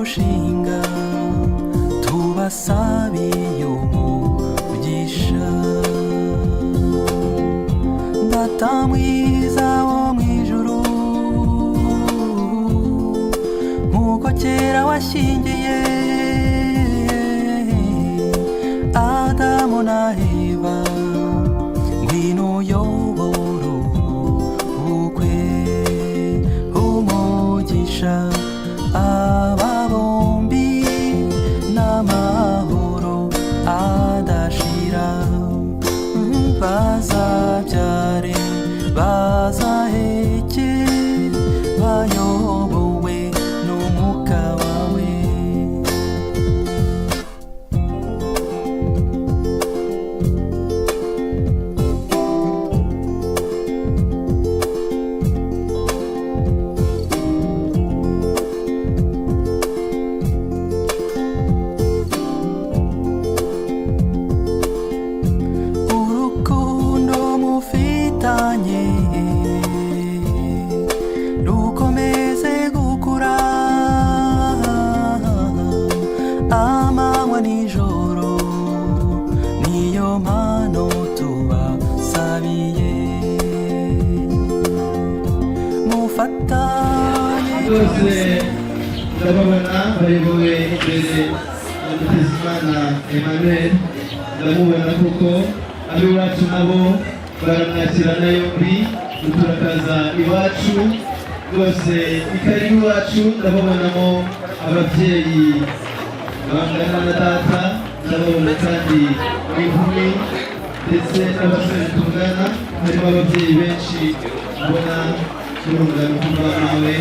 kurushinga, tubasabiye umugisha. Data mwiza wo mu ijuru, nk'uko kera washyingiye Adamu na Eva, ngwino uyobore ubukwe, umugisha aba bombi n'amahoro adashira, bazabyare bazaheke bayobowe n'umwuka wawe. Urukundo mufitanye rukomeze gukura amanywa nijoro, niyo mpano tubasabiye, mufatanye. Rwose ndababona bayobowe imbere na Mutezimana Emmanuel, ndamubona kuko ab'iwacu nabo baramwakirana yombi. Turakaza iwacu rwose, ikaribu iwacu. Ndababonamo ababyeyi bangana na data, ndababona kandi n'inkumi ndetse n'abasore tungana. Harimo ababyeyi benshi mbona n'urungano rwa mawe.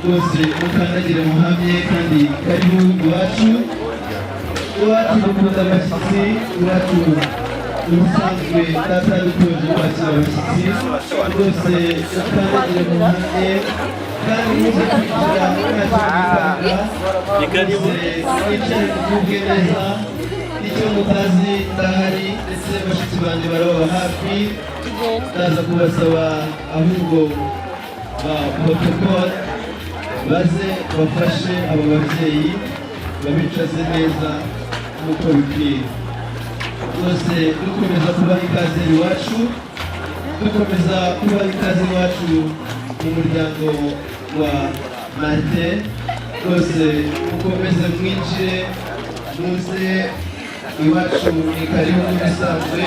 Rwose mukandagire muhamye kandi karibu iwacu. Iwacu dukunda abashyitsi, iwacu ubusanzwe data dutoje kwakira abashyitsi. Rwose mukandagire muhamye kandi muze kwinjira ntacyo mwikanga. Rwose mwicare mugubwe neza, icyo mutazi ndahari, ndetse bashiki banjye barababa hafi. Ndaza kubasaba ahubwo ba protocole baze bafashe abo babyeyi babicaze neza nk'uko bikwiye. Rwose dukomeza kubaha ikaze iwacu, dukomeza kubaha ikaze iwacu mu muryango wa Martin. Rwose mukomeze mwinjire, muze iwacu, ni karibu nk'ibisanzwe.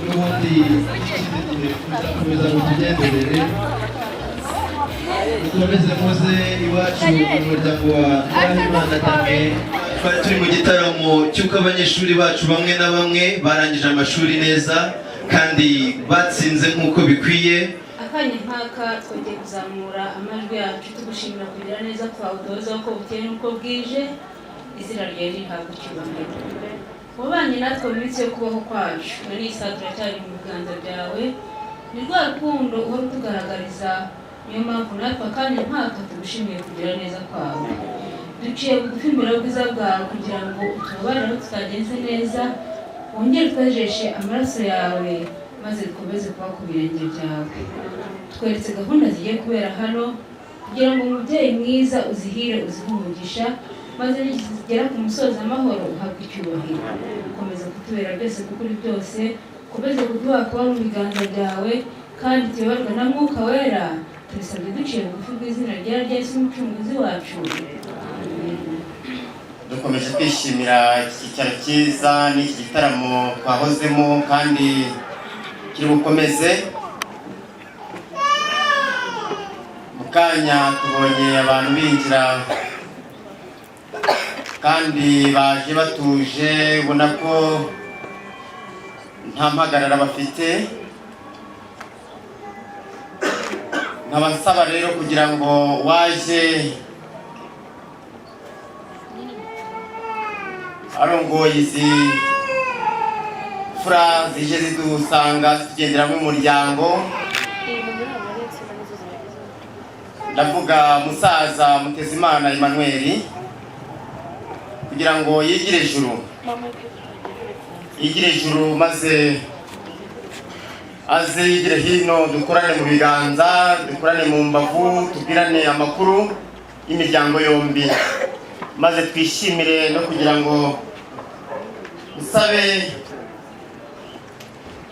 N'ubundi ikindi gihe muzakomeza mutugenderere, mukomeze muze iwacu mu muryango wa Nahimana Damien. Twari turi mu gitaramo cy'uko abanyeshuri bacu bamwe na bamwe barangije amashuri neza kandi batsinze nk'uko bikwiye. Akanya nk'aka twongeye kuzamura amajwi yacu tugushimira kugira neza kwawe uduhozaho uko bukeye n'uko bwije. Izina ryawe rihabwa icyubahiro. Wabanye natwe mu minsi yo kubaho kwacu, na n'iyi saha turacyari mu biganza byawe. Ni rwa rukundo uhora utugaragariza, niyo mpamvu natwe akanya nk'aka tugushimiye kugira neza kwawe. Duciye bugufi imbere y'ubwiza bwawe kugira ngo utubabarire aho tutagenze neza, wongere utwejeshe amaraso yawe, maze dukomeze kuba ku birenge byawe. Tweretse gahunda zigiye kubera hano kugira ngo umubyeyi mwiza uzihire, uzihe umugisha, maze nizigera ku musozo amahoro uhabwe icyubahiro. Ukomeza kutubera byose kuko uri byose. Ukomeze kuduha kuba mu biganza byawe kandi tuyoborwe na Mwuka Wera. Tubisabye duciye bugufi bw'izina rya Yesu umucunguzi wacu. Amen. Dukomeje kwishimira iki cyicaro cyiza n'iki gitaramo twahozemo kandi kiri bukomeze. Mu kanya tubonye abantu binjira kandi baje batuje, ubona ko nta mpagarara bafite. Nkaba nsaba rero kugira ngo waje arongoye izi fura zije zidusanga zitugendera nk'umuryango, ndavuga musaza Mutezimana Emmanuel, kugira ngo yigire ijuru, yigire ijuru, maze aze yigire hino, dukorane mu biganza, dukorane mu mbavu, tubwirane amakuru y'imiryango yombi. Maze twishimire no kugira ngo nsabe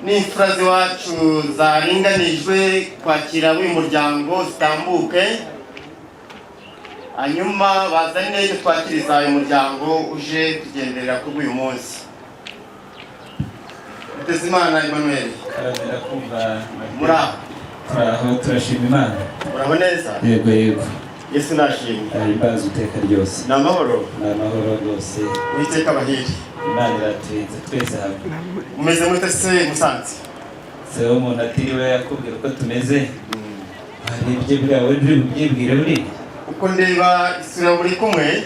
n'imfura z'iwacu zaringanijwe kwakira b'uyu muryango zitambuke, hanyuma bazane icyo twakiriza uyu muryango uje kugenderera kuri uyu munsi. Mutezimana Emmanuel. Karamera kumva. Muraho? Turaho, turashima Imana. Muraho neza? Yego yego. Yesu nashimwe. Ahimbaza iteka ryose. Ni amahoro? Ni amahoro rwose. Uwiteka abahire. Imana iraturinze twese hamwe. Mumeze mute se Musanze? Se umuntu atiriwe akubwira uko tumeze, warebye buriya wowe nturi bubyibwire buriya. Uko ndeba isura muri kumwe,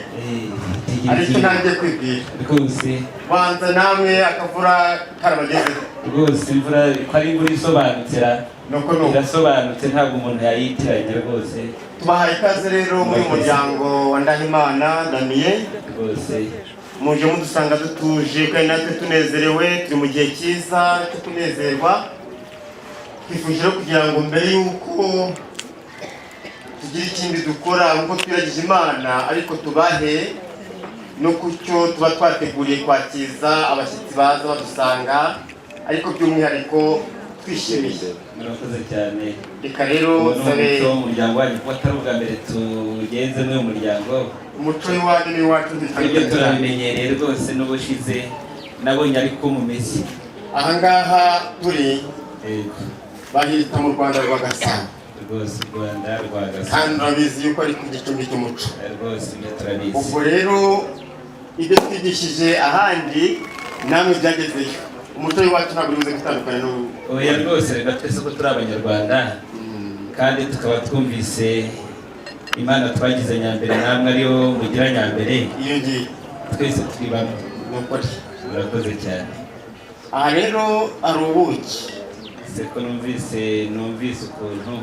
aricyo ntangiye kwibwira. Rwose. Banza namwe akavura karabagezeho. Rwose imvura ko ari imvura isobanutse ra. Nuko nuko. Irasobanutse, ntabwo umuntu yayitiranya rwose. Tubahaye ikaze rero muri uyu muryango wa Ndahimana Damien. Rwose. Muje mudusanga dutuje kandi natwe tunezerewe, turi mu gihe cyiza cyo kunezerwa. Twifuje rero kugira ngo mbere y'uko tugira ikindi dukora, nk'uko twiragije Imana, ariko tubahe no ku cyo tuba twateguriye kwakiza abashyitsi baza badusanga, ariko by'umwihariko twishimiye. Murakoze cyane. Reka rero Ubu ni nsabe umuco w'umuryango wanyu, kuko atari ubwa mbere tugenze muri uyu muryango. Umuco w'iwanyu n'iwacu. Ibyo turabimenyereye rwose, n'ubushize nabonye ariko mumeze. Ahangaha turi bahita mu Rwanda rwa Gasabo. Rwose, u Rwanda rwa Gasabo. Kandi urabizi yuko ari ku gicumbi cy'umuco. Rwose ibyo turabizi. Ubwo rero ibyo twigishije ahandi namwe byagezeyo, umuco w'iwacu ntabwo uri buze gutandukana n'ubu. Oya rwose, reka twese ko turi Abanyarwanda kandi tukaba twumvise Imana twagize nyambere, namwe ariyo mugira nyambere. Iyo ngiyo. Twese turi bamwe. Ni ukuri. Murakoze cyane. Aha rero hari ubuki. Se ko numvise ukuntu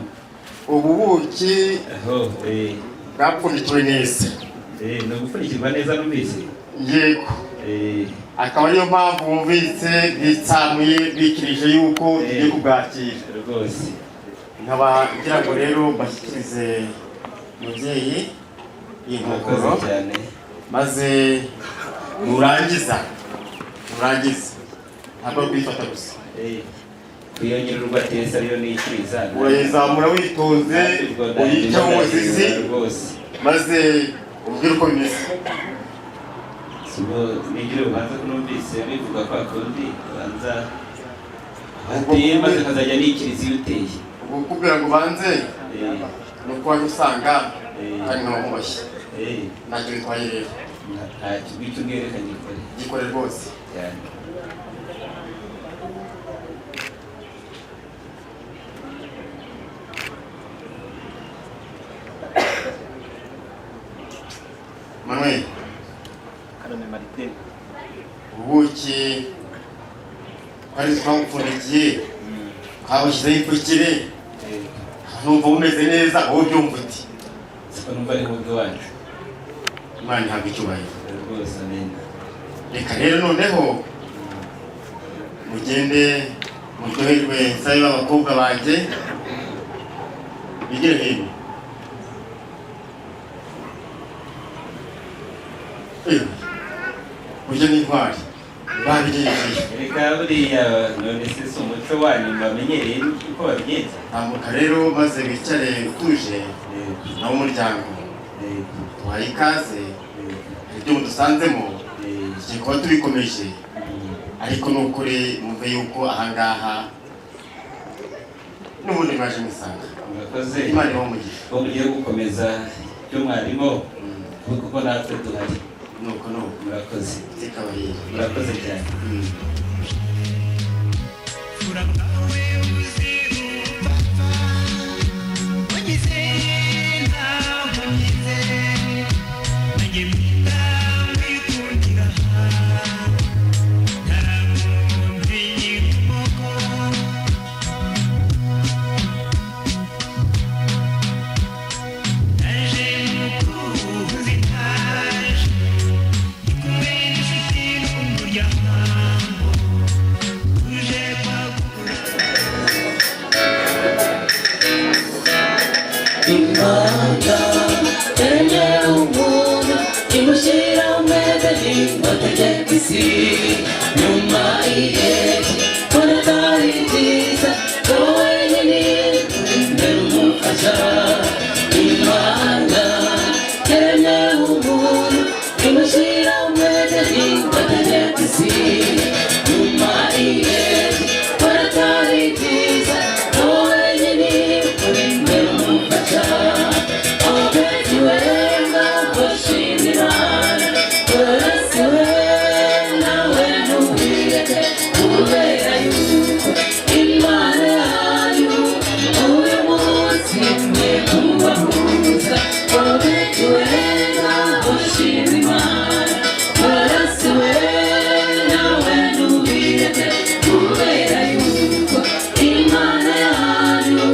ubu buki aho bwapfundikiwe neza. Ni ugupfundikirwa neza numvise. Yego, akaba ariyo mpamvu wumvise bwitsamuye, bwikirije yuko tugiye kubwakira. Rwose. Nkaba ngira ngo rero mbashyikirize umubyeyi iyi nkongoro. Murakoze cyane. Maze nurangiza ntabwo ari kuyifata gusa. Kuyongera urwatesi ariyo nikiriza. Urayizamura witonze, uyiceho umuzizi. Rwose. Maze umbwire uko bimeze. Ubwo nigire ubanza ko numvise bivuga kwa kundi ubanza ateye, maze akazajya nikiriza iyo uteye. Ubwo kukubwira ngo ubanze ni uko wajya usanga kandi nkaba nkuboshye, ntacyo bitwaye rero. Ntacyo, icyo ubwira reka gikore. Gikore rwose. Cyane. Manuel. Karame Martin. Ubuki twari twamupfundikiye, twabushyizeho ipfukire, numva bumeze neza. Wowe ubyumva uti? Siko numva ari nk'ubwo iwacu. Imana ihabwa icyubahiro. Rwose, amen. Reka rero noneho mugende muryoherwe. Nsabe b'abakobwa banjye bigire hino. Ewe, burya n'intwari babigenjeje. Reka buriya none se si umuco wanyu bamenyereye uko babigenza? Tambuka rero maze wicare utuje nawo umuryango tuhaye ikaze. Hari ibyo mudusanzemo, tugiye kuba tubikomeje, ariko ni ukuri mwumve yuko ahangaha n'ubundi mwaje mwisanga. Murakoze. Imana ibahe umugisha. Ko mugiye gukomeza ibyo mwarimo, kuko natwe duhari. Nuko nuko. Murakoze. Iteka bahire. Murakoze cyane. Imana ene umuntu imushyira isi nyuma y'igihe mbona atari byiza ko wenyine imbere umufasha. Imana yaremye umuntu imushyira mu Edeni ngo ategeke isi. Nyuma y'igihe mbona atari byiza ko wenyine imbere umufasha. Obedi wenga washima Imana, Torasi we nawe ntubireke, kubera yuko Imana yanyu uyu munsi mwe kubahuza. Obedi wenga washima Imana, Torasi we nawe ntubireke, kubera yuko Imana yanyu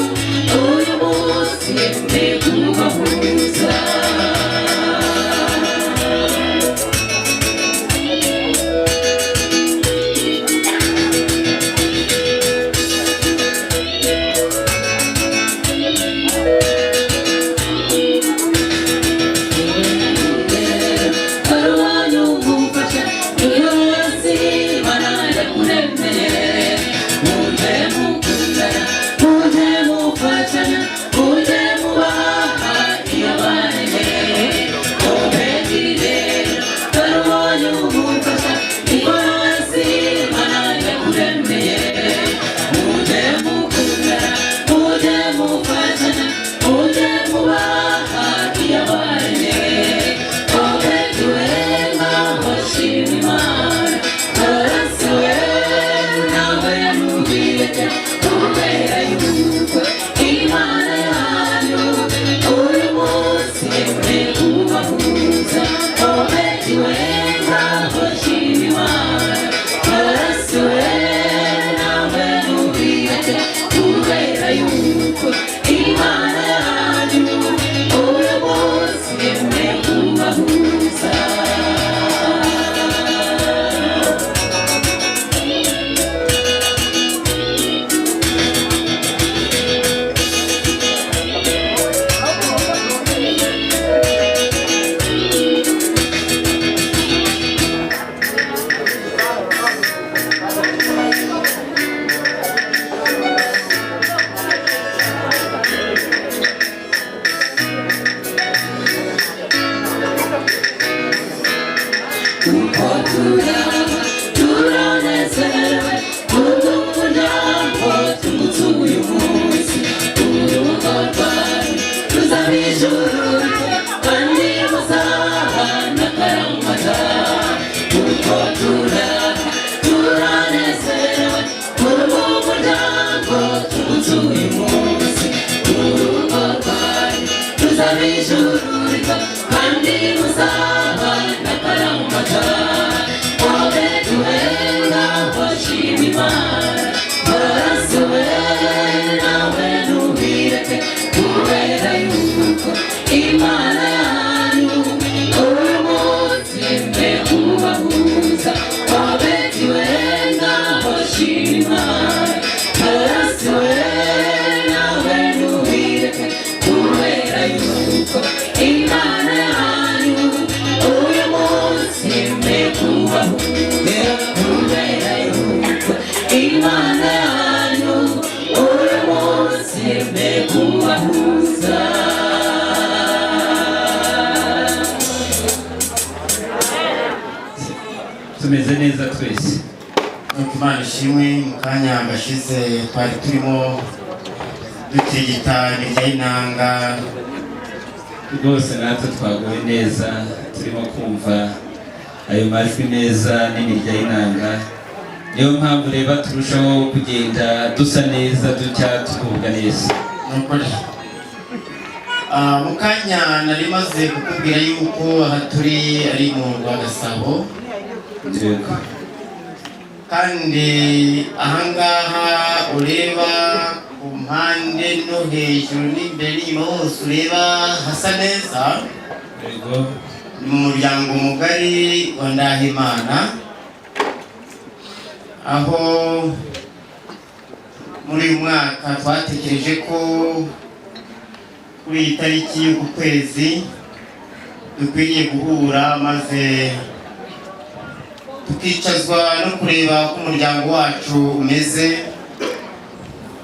uyu munsi mwe kubahuza. Kubera yuko Imana yanyu uyu munsi mwe kubahuza. Obedi wenga washima Imana, Torasi we nawe ntubireke, kubera yuko Imana yanyu uyu munsi mwe kubahuza. Uko turaba turanezerewe kubw'umuryango tungutse uyu munsi. Urugo rwanyu ruzaba ijuru kandi muzabana akaramata. Uko turaba turanezerewe kubw'umuryango tungutse uyu munsi. Urugo rwanyu ruzaba ijuru kandi muzabana akaramata. Obedi wenga washima Imana, Torasi we nawe ntubireke, kubera yuko Imana yanyu uyu munsi mwe kubahuza. Obedi wenga washima Imana, Torasi we nawe ntubireke, kubera yuko Imana yanyu uyu munsi mwe kubahuza. Kubera yuko Imana yanyu uyu munsi mwe kubahuza. Tumeze neza twese. Nuko Imana ishimwe. Mu kanya gashize twari turimo dutigita imirya y'inanga. Rwose natwe twaguwe neza, turimo kumva ayo majwi neza n'imirya y'inanga. Niyo mpamvu reba turushaho kugenda dusa neza, dutya tugubwa neza. Nuko mu kanya nari maze kukubwira yuko aha turi ari mu Rwagasabo. Yego. Kandi ahangaha ureba ku mpande no hejuru n'imbere n'inyuma hose ureba hasa neza. Yego. Ni mu muryango mugari wa Ndahimana, aho muri uyu mwaka twatekereje ko kuri iyi tariki y'uku kwezi dukwiriye guhura maze Tukicazwa no kureba uko umuryango wacu umeze,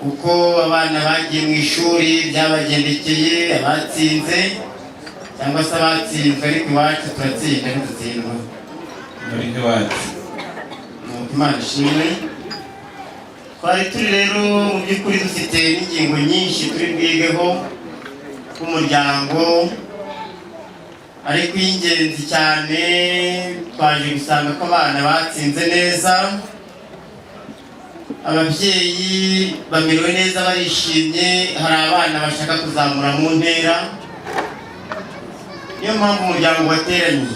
uko abana bagiye mu ishuri byabagendekeye, abatsinze cyangwa se abatsinzwe, ariko iwacu turatsinda, ntidutsindwa. Muri nk'iwacu. Nuko Imana ishimwe. Twari turi rero mu by'ukuri dufite n'ingingo nyinshi turi bwigeho k'umuryango, ariko iy'ingenzi cyane twaje gusanga ko abana batsinze neza, ababyeyi bamerewe neza, barishimye. Hari abana bashaka kuzamura mu ntera, niyo mpamvu umuryango wateranye.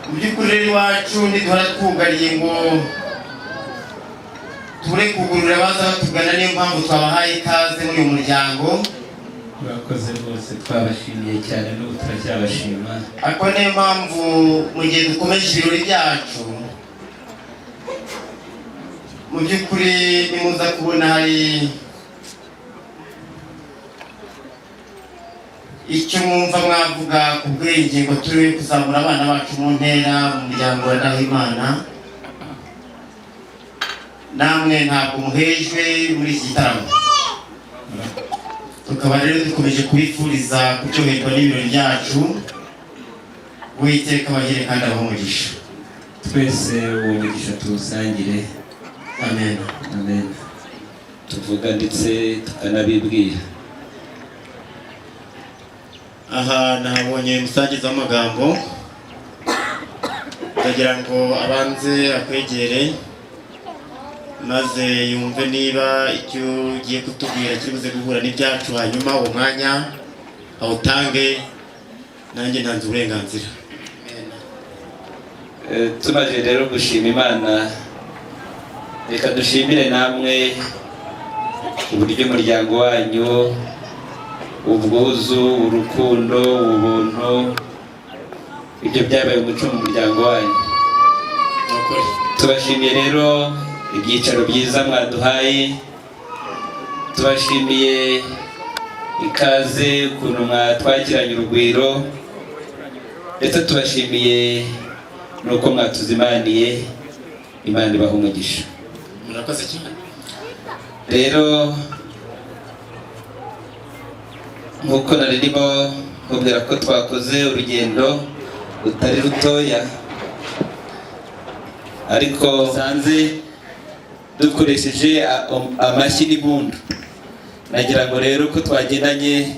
Mu by'ukuri rero iwacu ntiduhora twugariye ngo tubure kugurira abaza batugana, niyo mpamvu twabahaye ikaze muri uyu muryango. Murakoze rwose, twabashimiye cyane, n'ubu turacyabashima. Ariko niyo mpamvu mu gihe dukomeje ibirori byacu, mu by'ukuri nimuza kubona hari icyo mwumva mwavuga ku bw'ingingo turi kuzamura abana bacu mu ntera mu muryango wa Ndahimana, namwe ntabwo muhejwe muri iki gitaramo. Tukaba rero dukomeje kubifuriza kuryoherwa n'ibirori byacu. Uwiteka abahire kandi abahe umugisha. Twese uwo mugisha tuwusangire. Amen. Amen. Tuvuga ndetse tukanabibwira. Aha nahabonye umusangiza w'amagambo, ndagira ngo abanze akwegere maze yumve niba icyo ugiye kutubwira kiri buze guhura n'ibyacu, hanyuma uwo mwanya awutange, nanjye ntanze uburenganzira. Tumaze rero gushima Imana, reka dushimire namwe uburyo umuryango wanyu, ubwuzu, urukundo, ubuntu, ibyo byabaye umuco mu muryango wanyu. Ni ukuri. Tubashimiye rero ibyicaro byiza mwaduhaye, tubashimiye ikaze, ukuntu mwatwakiranye urugwiro, ndetse tubashimiye n'uko mwatuzimaniye. Imana ibaha umugisha. Murakoze cyane. Rero nk'uko nari ndimo nkubwira ko twakoze urugendo rutari rutoya, ariko sanze dukoresheje amashyi n'impundu. Nagira ngo rero ko twagendanye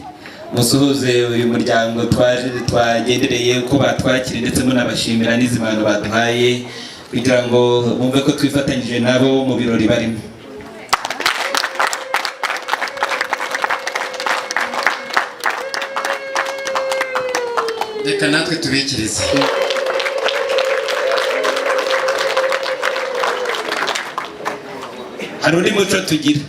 musuhuze uyu muryango twaje twagendereye, uko batwakiriye, ndetse munabashimira n'izi mpano baduhaye, kugira ngo bumve ko twifatanyije nabo mu birori barimo. Reka natwe tubikirize. Hari undi muco tugira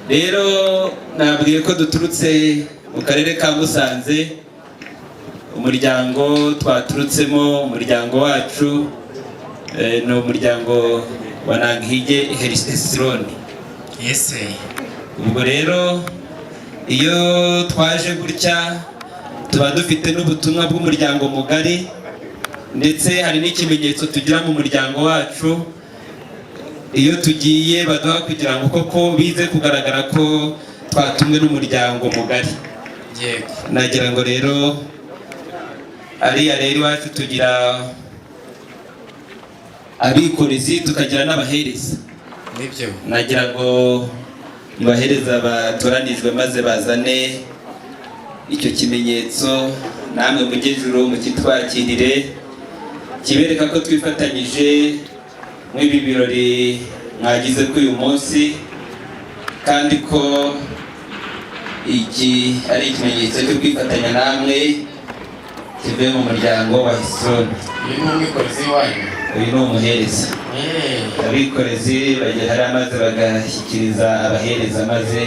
rero, nabwiye ko duturutse mu karere ka Musanze. Umuryango twaturutsemo, umuryango wacu ni umuryango wa Nankige Hesironi. Yese. Ubwo rero iyo twaje gutya tuba dufite n'ubutumwa bw'umuryango mugari, ndetse hari n'ikimenyetso tugira mu muryango wacu iyo tugiye baduha kugira ngo koko bize kugaragara ko twatumwe n'umuryango mugari. Yego. Nagira ngo rero ariya rero iwacu tugira abikorezi, tukagira n'abahereza. Nibyo. Nagira ngo mubahereza batoranijwe maze bazane icyo kimenyetso, namwe mujye ejuru mukitwakirire, kibereka ko twifatanyije mw'ibi birori mwagize kuri uyu munsi, kandi ko iki ari ikimenyetso cyo kwifatanya namwe kivuye mu muryango wa Hesironi. Uyu ni umwikorezi wanyu? Uyu ni umuhereza. Abikorezi bagera hariya maze bagashyikiriza abahereza, maze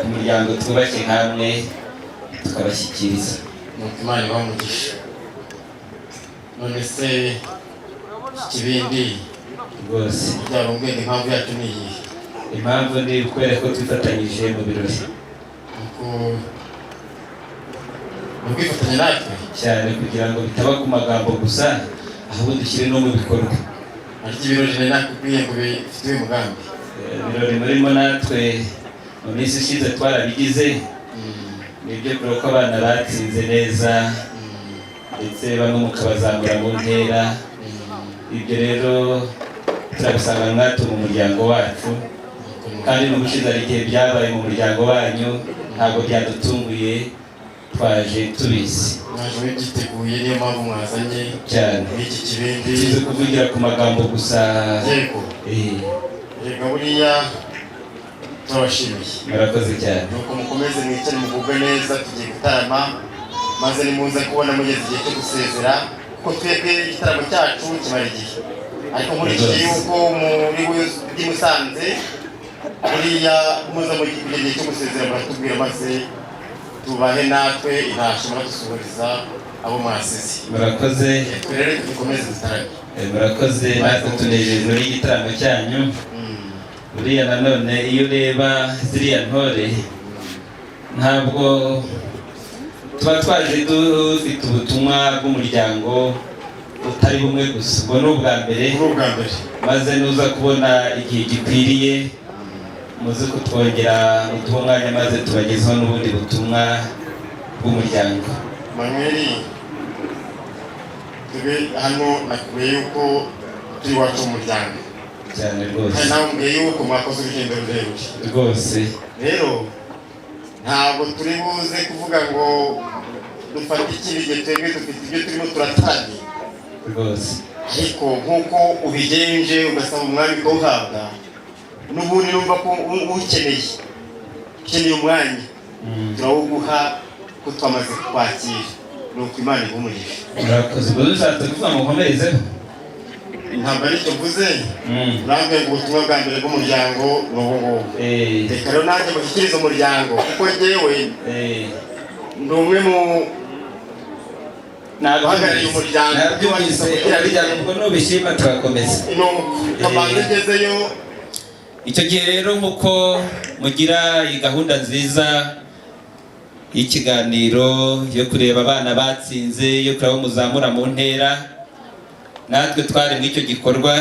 umuryango twubashye nkamwe tukabashyikiriza. Nuko Imana ibahe umugisha. None se iki kibindi rwose byaba ubwenge, impamvu yacu ni iyihe? Impamvu ni ukubera ko twifatanyije mu birori. Nuko ni ukwifatanya natwe. Cyane, kugira ngo bitaba ku magambo gusa, Ahubwo dushyire no mu bikorwa. Ariko ibirori nari nakubwiye ngo bifite uyu mugambi. Ibirori murimo natwe mu minsi ishize twarabigize. Nibyo kure ko abana batsinze neza, ndetse bamwe mukabazamura mu ntera. Ibyo rero turabisanga natwe mu muryango wacu, kandi n'ubushize hari igihe byabaye mu muryango wanyu, ntabwo byadutunguye, twaje tubizi. Mwaje mubyiteguye, niyo mpamvu mwazanye cyane n'iki kibindi. Tuzi kuvugira ku magambo gusa. Yego. Yego, buriya turabashimiye. Murakoze cyane. Nuko mukomeze mwicare mugubwe neza, tugiye gutarama, maze nimuze kubona mugeze igihe cyo gusezera, kuko twebwe igitaramo cyacu kimara igihe, ariko nkurikije yuko muri bw'i Musanze buriya muza mu gihe cyo gusezera muratubwira, maze tubahe natwe intashyo, muradusuhuriza abo mwasize. Murakoze. Twe rero dukomeze dutarame. Murakoze, natwe tunejejwe n'igitaramo cyanyu. Buriya nanone iyo ureba ziriya ntore, ntabwo tuba twaje dufite ubutumwa bw'umuryango utari bumwe gusa. Ubwo ni ubwa mbere. Ni ubwa mbere. Maze nuza kubona igihe gikwiriye, muze kutwongera muduhe umwanya, maze tubagezeho n'ubundi butumwa bw'umuryango. Manuel, twebwe hano nakubwiye yuko turi iwacu mu muryango. Cyane rwose. Kandi nawe mbwiye yuko mwakoze urugendo rurerure. Rwose. Rero ntabwo turi buze kuvuga ngo dufate ikindi gihe, twebwe dufite ibyo turimo turatangira. Rwose. Ariko nk'uko ubigenje ugasaba umwanya ukawuhabwa, n'ubundi numva ko ukeneye ukeneye umwanya, turawuguha ko twamaze kukwakira. Ni uko Imana iguha umugisha. Murakoze. Ubwo dushatse kuvuga ngo nkomerezeho? Ntabwo ari icyo mvuze. Urambwira ngo ubutumwa bwa mbere bw'umuryango ni ubu ngubu. Reka rero nanjye mushyikirize umuryango, kuko njyewe ndi umwe mu uhagarariye umuryango. Nabyumvise, umuryango ubwo nubishima turakomeza. Kamanzi ugezeyo. Icyo gihe rero, nk'uko mugira iyi gahunda nziza y'ikiganiro yo kureba abana batsinze, yo kureba abo muzamura mu ntera, natwe twari muri icyo gikorwa,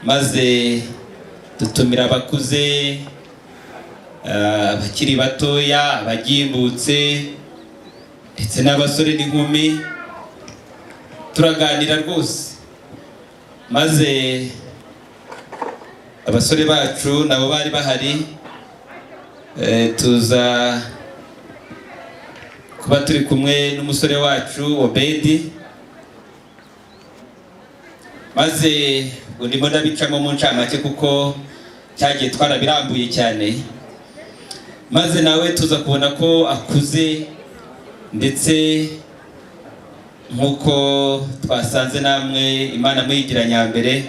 maze dutumira abakuze, abakiri batoya, abagimbutse, ndetse n'abasore n'inkumi, turaganira rwose. Maze abasore bacu nabo bari bahari, tuza kuba turi kumwe n'umusore wacu Obedi. Maze ndimo ndabicamo mu ncamake kuko cyagiye twarabirambuye cyane. Maze nawe tuza kubona ko akuze, ndetse nk'uko twasanze namwe Imana muyigira nyambere,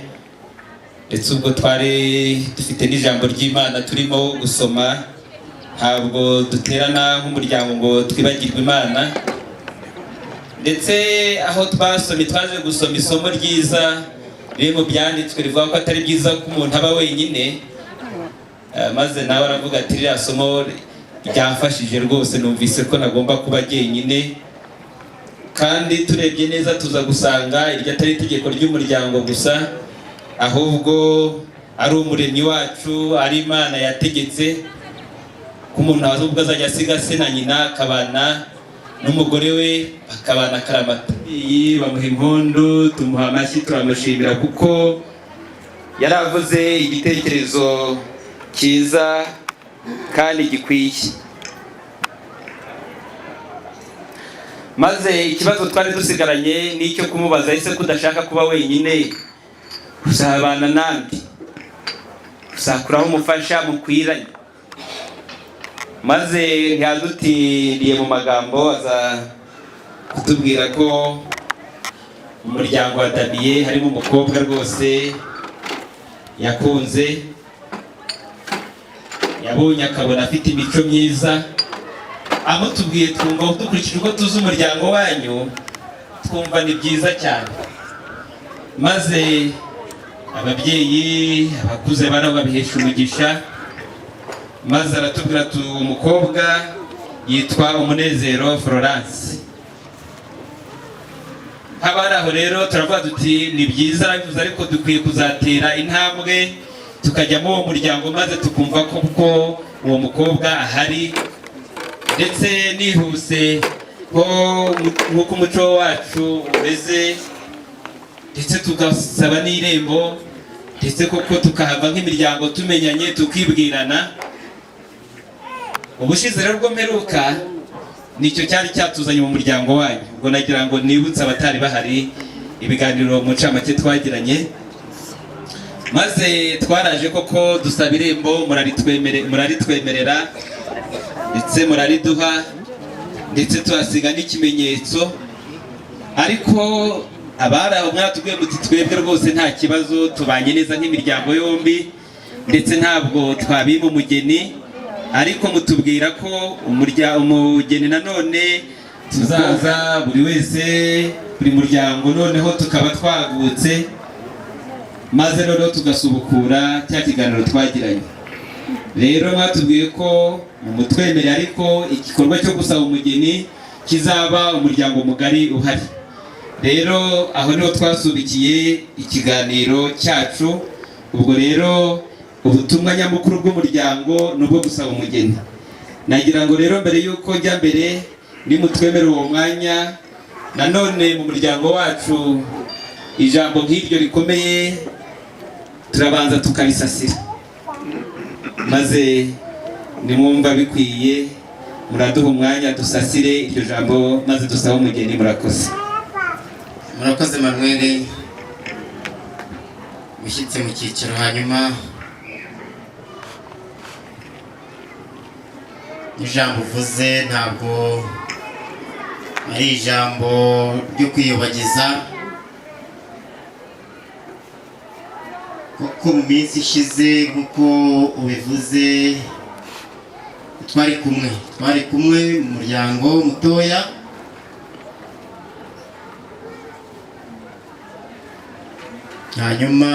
ndetse ubwo twari dufite n'ijambo ry'Imana turimo gusoma, ntabwo duterana nk'umuryango ngo twibagirwe Imana. Ndetse aho twasomye, twaje gusoma isomo ryiza riri mu byanditswe rivuga ko atari byiza ko umuntu aba wenyine. Maze nawe aravuga ati: "Ririya somo ryamfashije rwose, numvise ko nagomba kuba jyenyine." Kandi turebye neza tuza gusanga iryo atari itegeko ry'umuryango gusa, ahubwo ari umuremyi wacu, ari Imana yategetse ko umuntu ahubwo azajya asiga se na nyina, akabana n'umugore we, bakabana akaramata. Iyi bamuha impundu, tumuha amashyi, turamushimira kuko yaravuze igitekerezo cyiza kandi gikwiye. Maze ikibazo twari dusigaranye ni icyo kumubaza: ese ko udashaka kuba wenyine, uzabana nande? Uzakuraho umufasha mukwiranye? Maze ntiyadutiriye mu magambo, aza kutubwira ko umuryango wa Damiye harimo umukobwa rwose yakunze, yabonye akabona afite imico myiza. Amutubwiye twumva, dukurikije uko tuzi umuryango wanyu, twumva ni byiza cyane. Maze ababyeyi abakuze bano babihesha umugisha, maze aratubwira ati umukobwa yitwa Umunezero Florence. Nk'abari aho rero turavuga duti ni byiza arabivuze, ariko dukwiye kuzatera intambwe tukajyamo uwo muryango, maze tukumva ko kuko uwo mukobwa ahari. Ndetse nihuse ko nk'uko umuco wacu umeze, ndetse tugasaba n'irembo, ndetse koko tukahava nk'imiryango tumenyanye, tukibwirana. Ubushize rero ubwo mperuka, nicyo cyari cyatuzanye mu muryango wanyu. Ubwo nagira ngo nibutse abatari bahari ibiganiro mu ncamake twagiranye. Maze twaraje koko dusaba irembo, muraritwemerera, ndetse murariduha, ndetse tuhasiga n'ikimenyetso. Ariko abari aho mwatubwiye muti twebwe rwose nta kibazo, tubanye neza nk'imiryango yombi, ndetse ntabwo twabima umugeni. Ariko mutubwira ko umugeni nanone tuzaza buri wese, buri muryango, noneho tukaba twagutse, maze noneho tugasubukura cya kiganiro twagiranye. Rero mwatubwiye ko mumutwemereye, ariko igikorwa cyo gusaba umugeni kizaba umuryango mugari uhari. Rero aho niho twasubikiye ikiganiro cyacu. Ubwo rero ubutumwa nyamukuru bw'umuryango ni ubwo gusaba umugeni. Nagira ngo rero mbere y'uko njya mbere, nimutwemere uwo mwanya, nanone mu muryango wacu ijambo nk'iryo rikomeye turabanza tukarisasira, maze nimwumva bikwiye muraduha umwanya dusasire iryo jambo, maze dusabe umugeni. Murakoze. Murakoze Manuel, ushyitse mu cyicaro. Hanyuma ijambo uvuze ntabwo ari ijambo ryo kwiyobagiza, kuko mu minsi ishize, nk'uko ubivuze, twari kumwe mu muryango mutoya. Hanyuma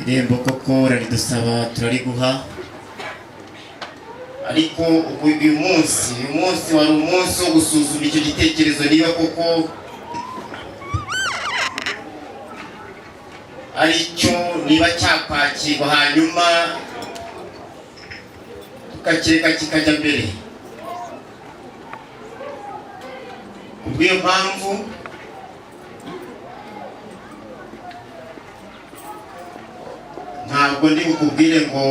irembo koko uraridusaba, turariguha. Ariko ubu uyu munsi wari umunsi wo gusuzuma icyo gitekerezo, niba koko ari cyo, niba cyakwakirwa, hanyuma tukakireka kikajya mbere. Kubw'iyo mpamvu ntabwo ndi bukubwire ngo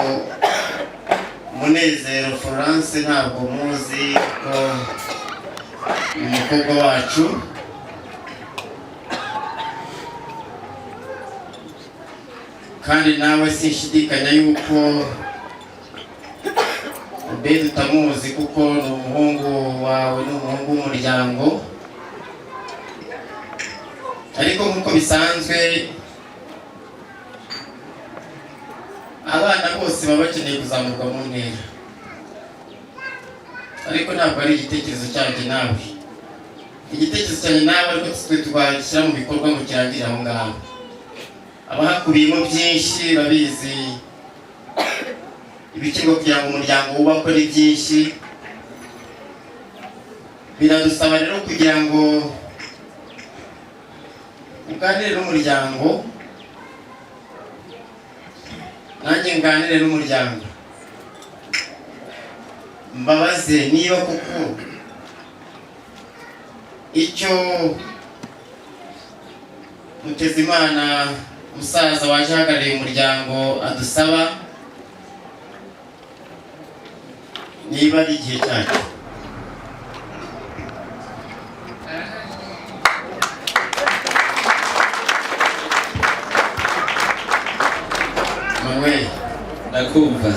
Munezero Florence ntabwo muzi ko ni umukobwa wacu. Kandi nawe sinshidikanya yuko Obedi utamuzi, kuko ni umuhungu wawe, ni umuhungu w'umuryango. Ariko nk'uko bisanzwe, abana bose baba bakeneye kuzamurwa mu ntera, ariko ntabwo ari igitekerezo cyanjye nawe, igitekerezo cyanjye nawe, ariko twe twashyira mu bikorwa ngo kirangire aho ngaho. Haba hakubiyemo byinshi, babizi, ibikenerwa kugira ngo umuryango wubakwe ni byinshi. Biradusaba rero kugira ngo uganire n'umuryango, nanjye nganire n'umuryango, mbabaze niba koko icyo Mutezimana, musaza waje ahagarariye umuryango, adusaba, niba ari igihe cyacu. Manuel. Ndakumva.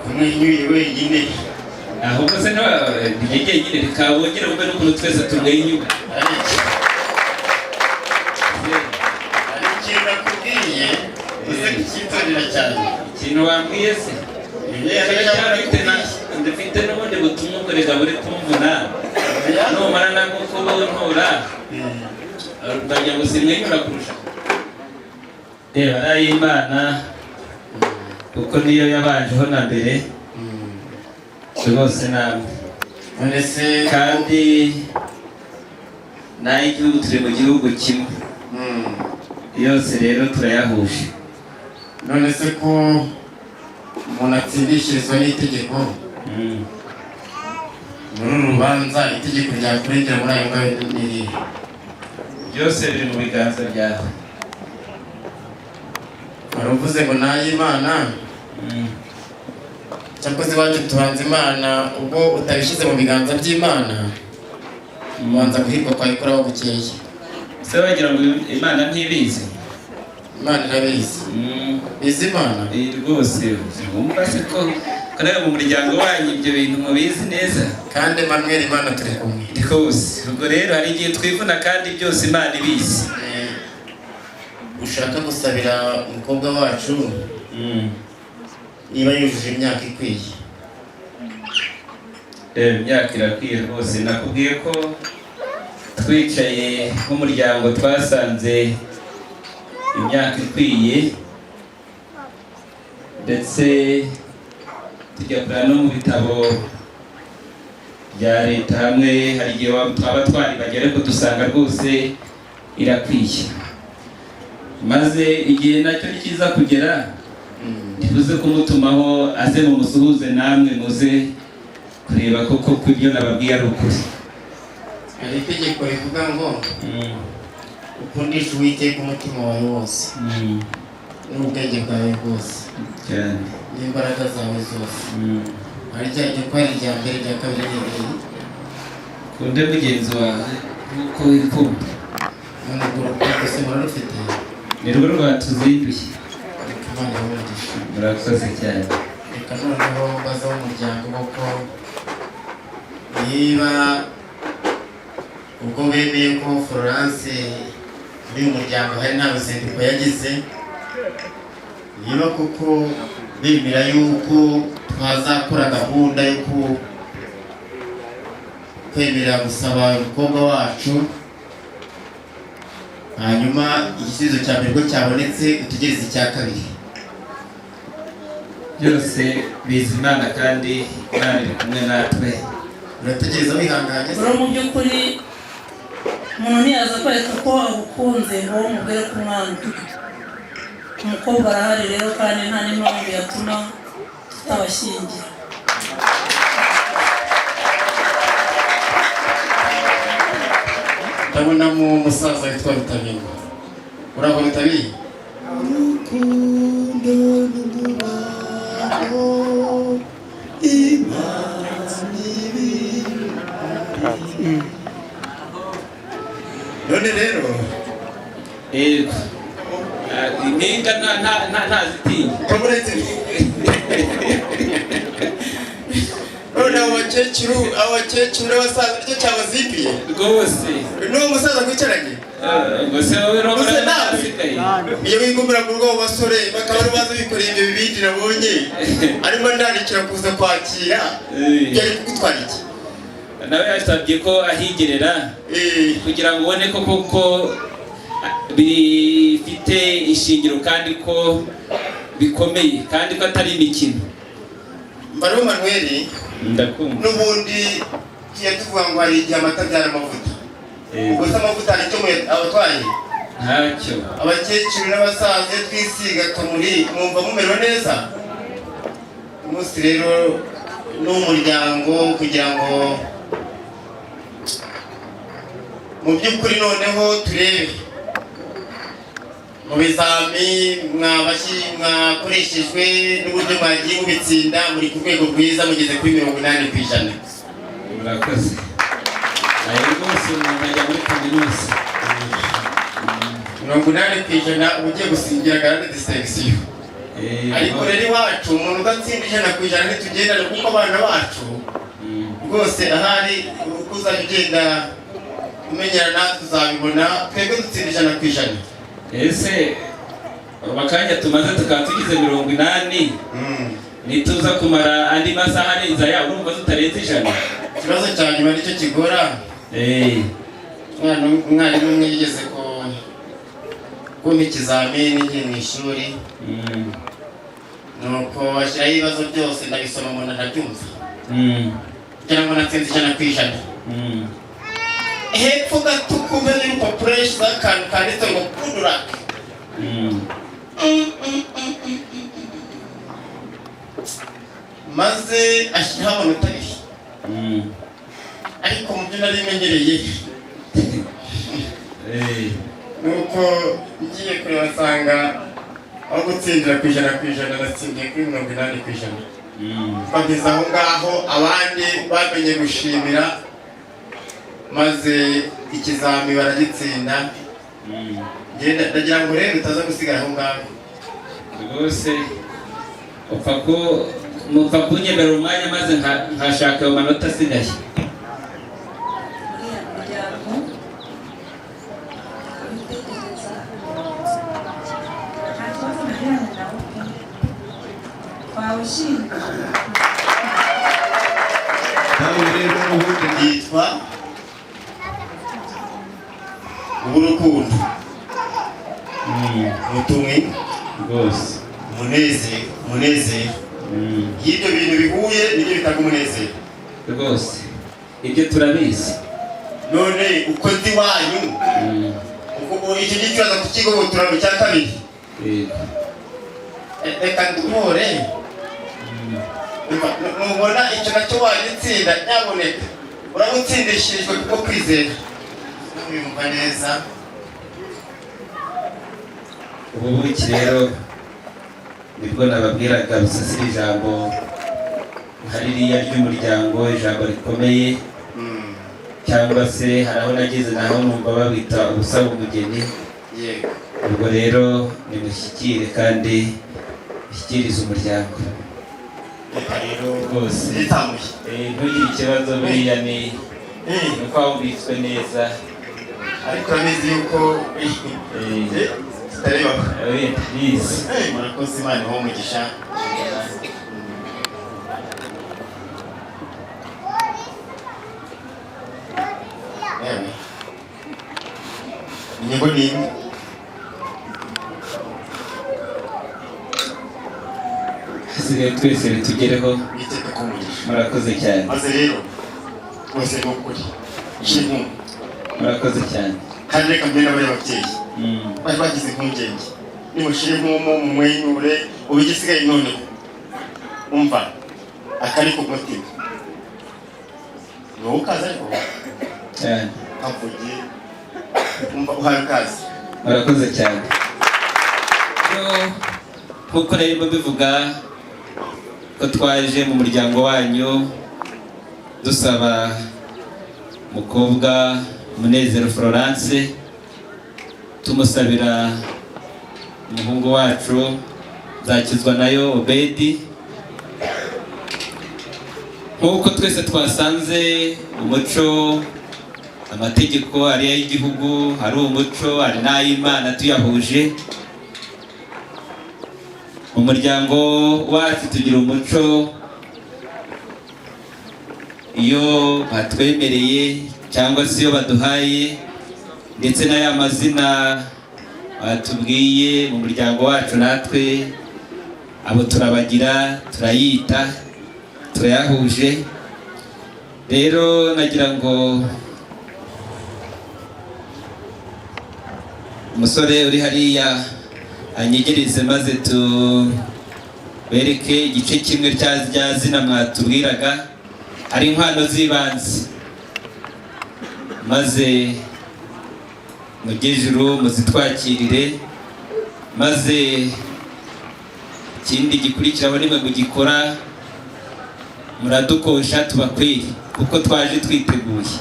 Kumwenyuye wenyine. Ahubwo se ntiye jyenyine, reka wongere wumve n'ukuntu twese tumwenyura. Hari ikintu nakubwiye, uze kucyitondera cyane. Ikintu wambwiye se? Ndafite n'ubundi butumwa ubwo reka buri kumvuna numara nabwo kubuntura ndagira ngo simwenyura kurusha. Reba arayimana, kuko niyo yabanjeho na mbere rwose namwe. None se Kandi N'ay'igihugu, turi mu gihugu kimwe. Yose rero turayahuje. None se ko umuntu atsindishirizwa n'itegeko, muri uru rubanza itegeko ryakurengera muri ayo ngayo ni irihe? Byose biri mu biganza byawe. Wari uvuze ngo ni ay'Imana. Cyakoze iwacu tubanza Imana. Ubwo utabishyize mu biganza by'Imana, ubanza guhirwa kwawe kuraho bukeye. Se wagira ngo Imana ntibizi? Imana irabizi. Izi Imana. Rwose wumva se ko nawe mu muryango wanyu ibyo bintu mubizi neza? Kandi Emmanuel, Imana turi kumwe. Rwose ubwo rero hari igihe twivuna kandi byose Imana ibizi. Ushaka gusabira umukobwa wacu niba yujuje imyaka ikwiye? Imyaka irakwiye rwose. Nakubwiye ko twicaye nk'umuryango twasanze imyaka ikwiye, ndetse tujya kureba no mu bitabo bya leta hamwe hari igihe twaba twaribagiwe, ariko dusanga rwose irakwiye. Maze igihe nacyo ni cyiza kugera, ntibuze kumutumaho aze mu musuhuze, namwe muze kureba koko ko ibyo nababwiye ari ukuri. Hari itegeko rivuga ngo ukundishe Uwiteka umutima wawe wose n'ubwenge bwawe bwose cyane n'imbaraga zawe zose. Hari rya ryo ko hari irya mbere, irya kabiri ni irihe? Kunde mugenzi wawe nk'uko wikunda. None ubwo urukundo se murarufite? Ni rwo rwatuzinduye. Reka Imana ibahe umugisha. Murakoze cyane. Reka noneho mbaze umuryango koko niba ubwo bemeye ko Florence muri uyu muryango hari nta ruzinduko yagize, niba koko bemera yuko twazakora gahunda yo kwemerera gusaba umukobwa wacu, hanyuma igisubizo cya mbere ubwo cyabonetse utegereze icya kabiri. Byose bizi Imana kandi Imana iri kumwe natwe. Urategereza wihanganye se? Rero mu by'ukuri umuntu ntiyaza kwereka ko agukunze ngo wowe umubwire ko umwanga. Umukobwa arahari rero, kandi nta n'impamvu yatuma tutabashyingira. Ndabonamo umusaza witwa Rutabingwa. Uraho, Rutabi? Urukundo n'umubano, Imana ibihari. None rero Yego. Ah, impinga ntazitinya. Uretse none abakecuru n'abasaza nicyo cyabazinduye? Rwose. N'uwo musaza mwicaranye? Ubwo se wowe urabona Gusa nawe asigaye? Iyo wigumira mu rugo, abo basore bakaba ari baza bikoreye ibyo bibindi nabonye arimo ndandikira kuza kwakira, byari kugutwara iki? Nawe yasabye ko ahigerera kugira ngo ubone ko koko bifite ishingiro kandi ko bikomeye kandi ko atari imikino. Mbariho Manuel. Ndakumva. N'ubundi tugiye tuvuga ngo hari igihe amata abyara amavuta. Ubwo se amavuta hari icyo abatwaye? Ntacyo. Abakecuru n'abasaza, iyo twisiga akamuri mwumva mumerewe neza. Umunsi rero ni umuryango kugira ngo mu by'ukuri noneho turebe mu bizami mwakoreshejwe n'uburyo mwagiye mubitsinda, muri ku rwego rwiza, mugeze kuri 80%. Murakoze. Ayo rwose umuntu ajya muri kaminuza. 80% uba ugiye gusingira grande distinction. Ariko rero iwacu umuntu udatsinda 100% ntitugendane, kuko abana bacu rwose ahari uko uzajya ugenda umenyera natwe uzabibona, twebwe dutsinda 100%. Ese akanya tumaze tukaba tugize 80, nituza kumara andi masaha arenze aya, urumva tutarenze 100? Ikibazo cya nyuma nicyo kigora. Umwarimu umwe yigeze kumpa ikizamini ngiye mu ishuri, nuko ashyiraho ibibazo byose, ndabisoma mbona ndabyumva, kugira ngo natsinze 100%. Hepfo gato ku mpera y'urupapuro yashyizeho akantu kanditse ngo "Good luck." Maze ashyiraho amanota 2. Ariko mu byo nari menyereye, nuko ngiye kureba nsanga aho gutsindira ku 100% natsindiye kuri 80%. Bageze aho ngaho, abandi bamenye gushimira, maze ikizami baragitsinda. Ngenda ndagira ngo rero utaza gusigara aho ngaho. Rwose upfa ku mupfa kunyemerera umwanya maze nkashaka ayo manota asigaye. Uriya muryango witegereza, nta kibazo nagiranye nawo pe, twawushinga. Nawe rero ubundi byitwa uburukundo, umutumwi. Rwose. Umunezero, umunezero. Iyo ibyo bintu bihuye nibyo bitanga umunezero. Rwose ibyo turabizi. None uko nzi iwanyu, icyo ngicyo uraza kukigobotora mu cya kabiri. Yego. Reka ndumore. Nubona icyo nacyo wagitsinda, nyabuneka urabutsindishirijwe kuko kwizera wiyumva neza. Ubu buki rero nibwo nababwiraga busasira ijambo nka ririya ry'umuryango, ijambo rikomeye, cyangwa se hari aho nageze naho numva babita ubusaba umugeni. Ubwo rero nimushyikire kandi mushyikirize umuryango. Reka rero. Rwose. Yitamuye. Ntugire ikibazo, buriya ni uko wumvitswe neza. Ariko urabizi yuko tutarebaho. Bizi. Murakoze, Imana ibahe umugisha. Yewe, inyungu ni imwe. Hasigaye twese bitugereho. Uwiteka kumugisha. Murakoze cyane. Maze rero rwose ni ukuri shimwe. Murakoze cyane. Kandi reka mbere n'abari ababyeyi bari bagize impungenge, nimushire impumu mumwenyure. Ubu igisigaye noneho, umva akari ku mutima ni wowe ukaza, ariko Cyane. kavuge, umva uhaye ukaze. Murakoze cyane. Rero, nk'uko narimo mbivuga ko twaje mu muryango wanyu dusaba umukobwa Munezero Florence, tumusabira umuhungu wacu Nzakizwa nayo Obedi, nk'uko twese twasanze umuco, amategeko ari ay'igihugu, ari umuco, ari n'ay'Imana, tuyahuje mu muryango wacu tugira umuco. Iyo batwemereye cyangwa se iyo baduhaye ndetse n'aya mazina batubwiye mu muryango wacu, natwe abo turabagira, turayita, turayahuje. Rero nagira ngo umusore uri hariya anyegereze maze tubereke igice kimwe cya rya zina mwatubwiraga ari inkwano z'ibanze, maze mujye ijuru muzitwakirire, maze ikindi gikurikiraho nimwe mugikora, muradukosha tubakwire kuko twaje twiteguye.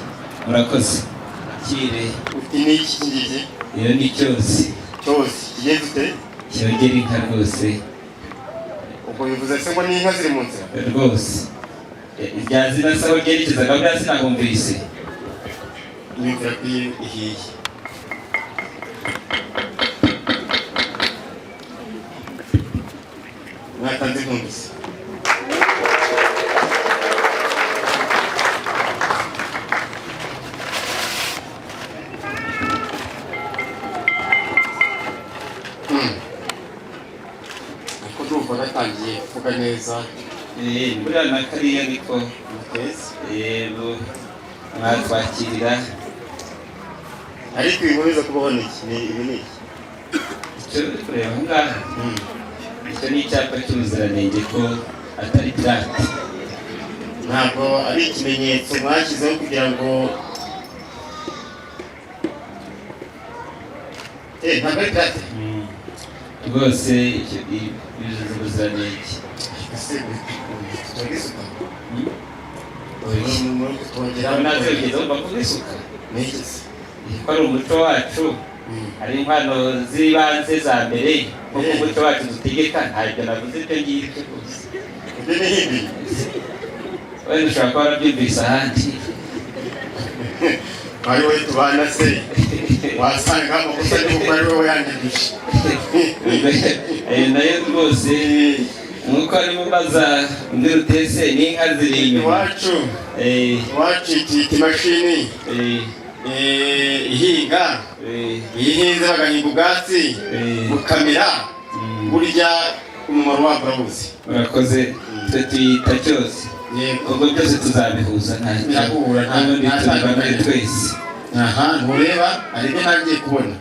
Murakoze kire. Ufite n'iki ngiki? Iyo ni cyose. Cyose kigiye gute? Cyogera inka rwose. Ubwo bivuze se ngo n'inka ziri mu nzira? Rwose irya zina se aho ryerekezaga buriya sinahumvise. Imvura ko ihiye. Mwatanze inkunguzi. Ariko ndumva gatangiye kuvuga neza. Buriya na kariya niko. Ni keza. Yego, mwatwakirira. Ariko ibikomeza kubaho ni iki? Ni ibi, ni iki? Icyo uri kureba aho ngaho, icyo ni icyapa cy'ubuziranenge ko atari pirate. Ntabwo ari ikimenyetso mwashyizeho kugira ngo ntabwo ari pirate. Rwose icyo yuzuza ubuziranenge. Ese tutonga isuka? Twongera. Natwe ugeze wumva kuvuga isuka. Ni iki se? Ko ari umuco wacu, hari inkwano z'ibanze za mbere nk'uko umuco wacu dutegeka. Ntabyo navuze ibyo ngibyo rwose. Ibyo ni ibi. Wenda ushobora kuba warabyumvise ahandi. Ari wowe tubana se, wasanga amakosa y'uko ari wowe yangirije. Ayo nayo rwose, nk'uko arimo mbaza undi rutese n'inka ziri inyuma. Iwacu, iwacu tuyita imashini ihinga. Iyo ihinze bagahinga ubwatsi bukamera, burya umumaro wabwo urawuzi. Urakoze. Twe tuyita cyose. Ubwo byose tuzabihuza, nta Birahura, n'ubundi nta turi bamwe tandukaniro. twese. Aha ntureba, hari ibyo ntangiye kubona.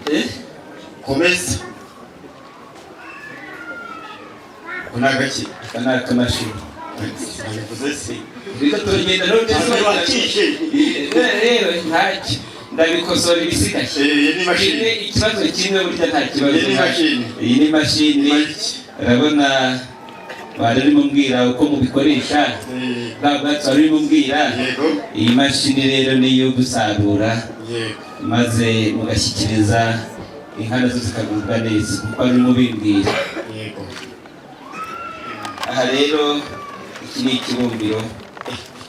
Komeza. Ako ni agaki? Aka ni akamashini. Nabivuze se? Reka turagenda n'ubu. Ntabwo wakishe. Rero ntacyo, ndabikosora ibisigaye. Iyi ni imashini. Kimwe, ikibazo kimwe burya nta kibazo. Iyi ni imashini. Iyi ni imashini. Urabona wari urimo mbwira uko mubikoresha, bwa bwatsi wari urimo mbwira. Iyi mashini rero ni iyo gusarura, maze mugashyikiriza inka, nazo zikagubwa neza kuko wari urimo ubimbwira. Aha rero iki ni ikibumbiro.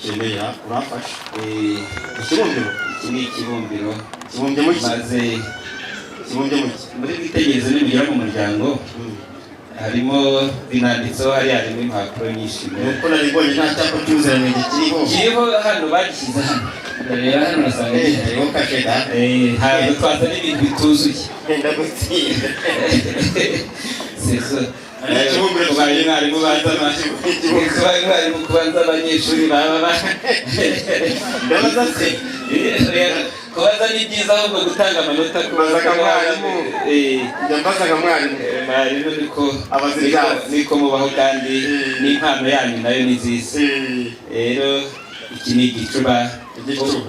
Keneye uramfasha. Ikibumbiro, iki ni ikibumbiro. Kibumbye mu ki? Maze Kibumbye mu ki? Muri bwitegereze, nimugera mu muryango harimo, binanditseho hariya, harimo impapuro nyinshi. Nuko nari mbonye nta cyapa cy'ubuziranenge kiriho. Kiriho hano, bagishyize hano. Reba hano urasanga gihari. Hariho kashe da. Ntabwo twazana ibintu bituzuye. Ndagutsinda. C'est ça. Kubaye mwarimu baza kubaye mwarimu kubanza abanyeshuri baba Ndabaza se. Kubaza ni byiza, ahubwo gutanga amanota. Mbaza nka mwarimu. Njya mbaza nka mwarimu. Mwarimu niko Abaza ibyazi. Niko mubaho, kandi n'impano yanyu nayo ni nziza. Rero iki ni igicuba.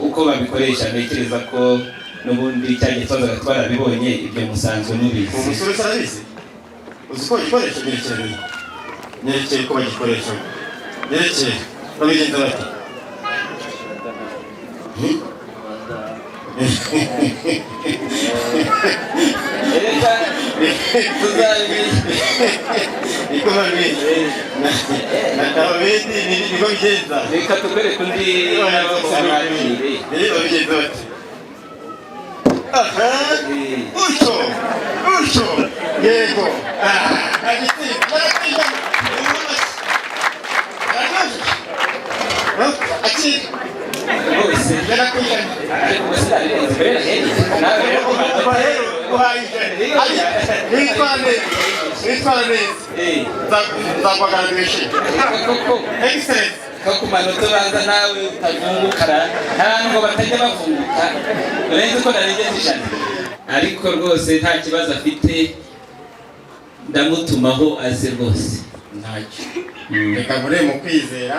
Uko babikoresha, ntekereza ko n'ubundi cya gihe twazaga twarabibonye, ibyo musanzwe mubizi. Uwo musore se arabizi? Uzi ko bagikoresha? Nyerekere, nyerekere uko bagikoresha, nyerekere babigenza bate. Reka tuzabi Niko babizi ntababedi, niko bigenza. Reka tukwereke undi n'abakire. Babigenza bate? Aha, utyo utyo, yego. Agitsinda, baratsinda. Akira. Rwose ariko ubwo sinabirenze mbere nawe rero. Kuva rero uhaye 100. Witwara neza, witwara neza, nzaguhagararira. Koko. Excellence. Ko ku manota ubanza nawe utavungukara, nta nubwo batajya bavunguka urenze uko narengeje 100, ariko rwose nta kibazo afite, ndamutumaho aze rwose. Ntacyo, reka nkore mu kwizera,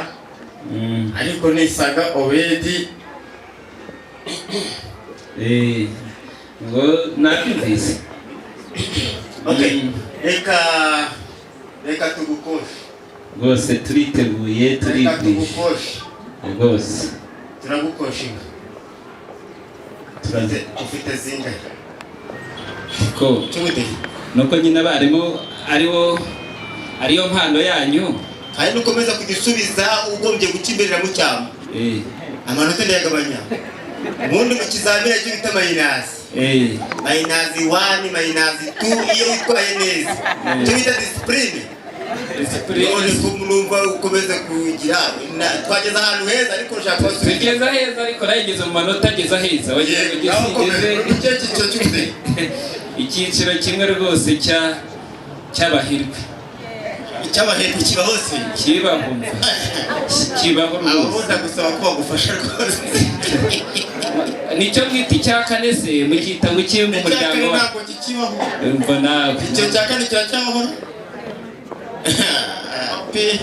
ariko nisanga Obedi. Ngo nabyumvise. Okay, reka reka tugukoshe. Rwose turiteguye. Reka Turigwisha. tugukoshe. Rwose. Turagukosha inka. Turaze. Ufite zingahe? Ko nuko nyine abarimu aribo, ariyo mpano yanyu. Kandi nukomeza kugisubiza ugombye guca imbere mu cyama, amanota ndayagabanya. Ubundi mu kizamini cyo bita minus, -1, -2 iyo witwaye neza, icyo bita discipline. None ko numva ukomeza kugira twageze ahantu heza, ariko ushaka kubasubiza. Tugeze aheza, ariko nayo igeze mu manota ageze aheza, wagira ngo Naho ukomeza. igeze. Uri mu kihe cyiciro cy'ubudehe? Icyiciro kimwe rwose cy'abahirwe. Icy'abahirwe kiba hose. Kibaho, kibaho Abo rwose. ndagusaba ko bagufasha rwose. Nicyo mwita icya kane se, mukita ngo iki mu Icya muryango kane wa ntabwo kikibaho. Umva nawe. Icyo cya kane kiracyabaho pe.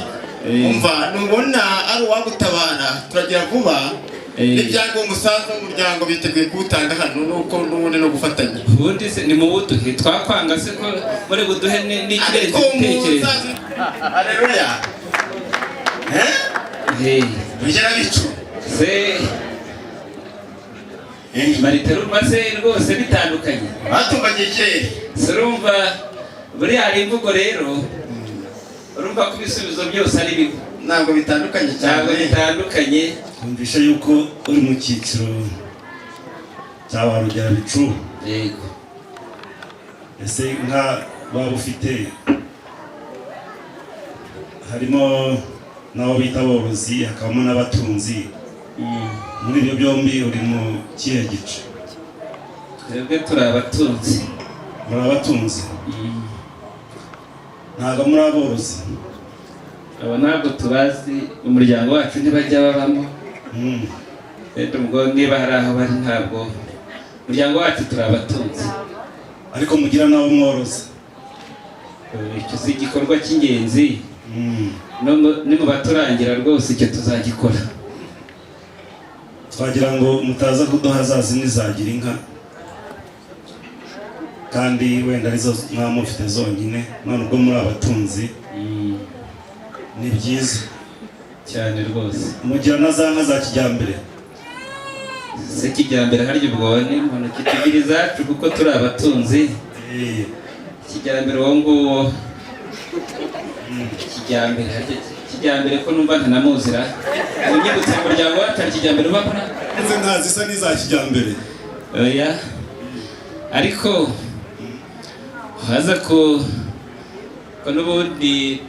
Umva, nubona ari uwagutabara turagira vuba. N'ibyangombwa, umusanzu w'umuryango biteguye kuwutanga hano, nuko n'ubundi no gufatanya. Ubundi se ni mu buduhe twakwanga se ko muri buduhe n'ikirenze Ariko ibitekerezo? umusanzu, haleluya, eh, bigera bicu. Se marite, urumva se rwose bitandukanye? Batumbagiye ikirere. Se urumva buriya hari imvugo rero, urumva ko ibisubizo byose ari bimwe. Ntabwo bitandukanye cyane. Ntabwo bitandukanye. Twumvishe yuko uri mu cyiciro cya ba Rugerabicu. Yego. Ese inka waba ufite, harimo n'abo bita aborozi, hakabamo n'abatunzi, muri ibyo byombi uri mu kihe gice? Twebwe turi abatunzi. Muri abatunzi, ntabwo muri aborozi? Abo ntabwo tubazi, umuryango wacu ntibajya babamo. Rero ubwo niba hari aho bari, ntabwo umuryango wacu, turi abatunzi. Ariko mugira n'abo mworozi? Icyo si igikorwa cy'ingenzi? No ni mu baturangira rwose, icyo tuzagikora. Twagira ngo mutaza kuduha za zindi zagira inka, kandi wenda arizo mwaba mufite zonyine. None ubwo muri abatunzi ni byiza. Cyane rwose. Mugira na za nka za kijyambere? Se kijyambere harya ubwo ni mu ntoki? Tugira izacu kuko turi abatunzi. Kijyambere uwo nguwo, kijyambere harya, kijyambere ko numva ntanamuzira, unyibutse mu muryango wacu hari kijyambere uba mbona? Izi nka zisa n'iza kijyambere. Oya, ariko haza ko n'ubundi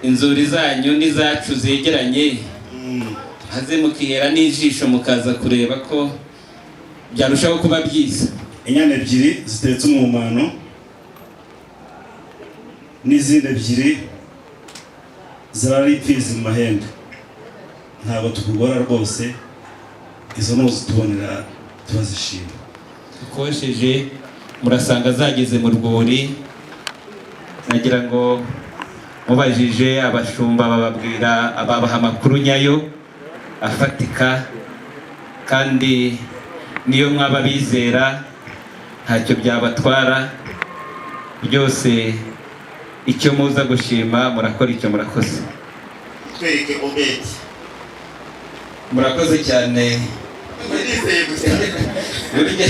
inzuri zanyu n'izacu zegeranye, haze mukihera n'ijisho, mukaza kureba ko byarushaho kuba byiza. Inyana ebyiri zitetse umwumano n'izindi ebyiri zirara imfizi mu mahembe, ntabwo tukugora rwose, izo ni uzitubonera turazishima. Dukosheje murasanga zageze mu rwuri. Nagira ngo mubajije abashumba bababwira, ababaha amakuru nyayo afatika, kandi niyo mwaba bizera ntacyo byabatwara byose. Icyo muza gushima murakora icyo, murakoze. Twereke Obedi. Murakoze cyane. Ndizeye gusa. Burya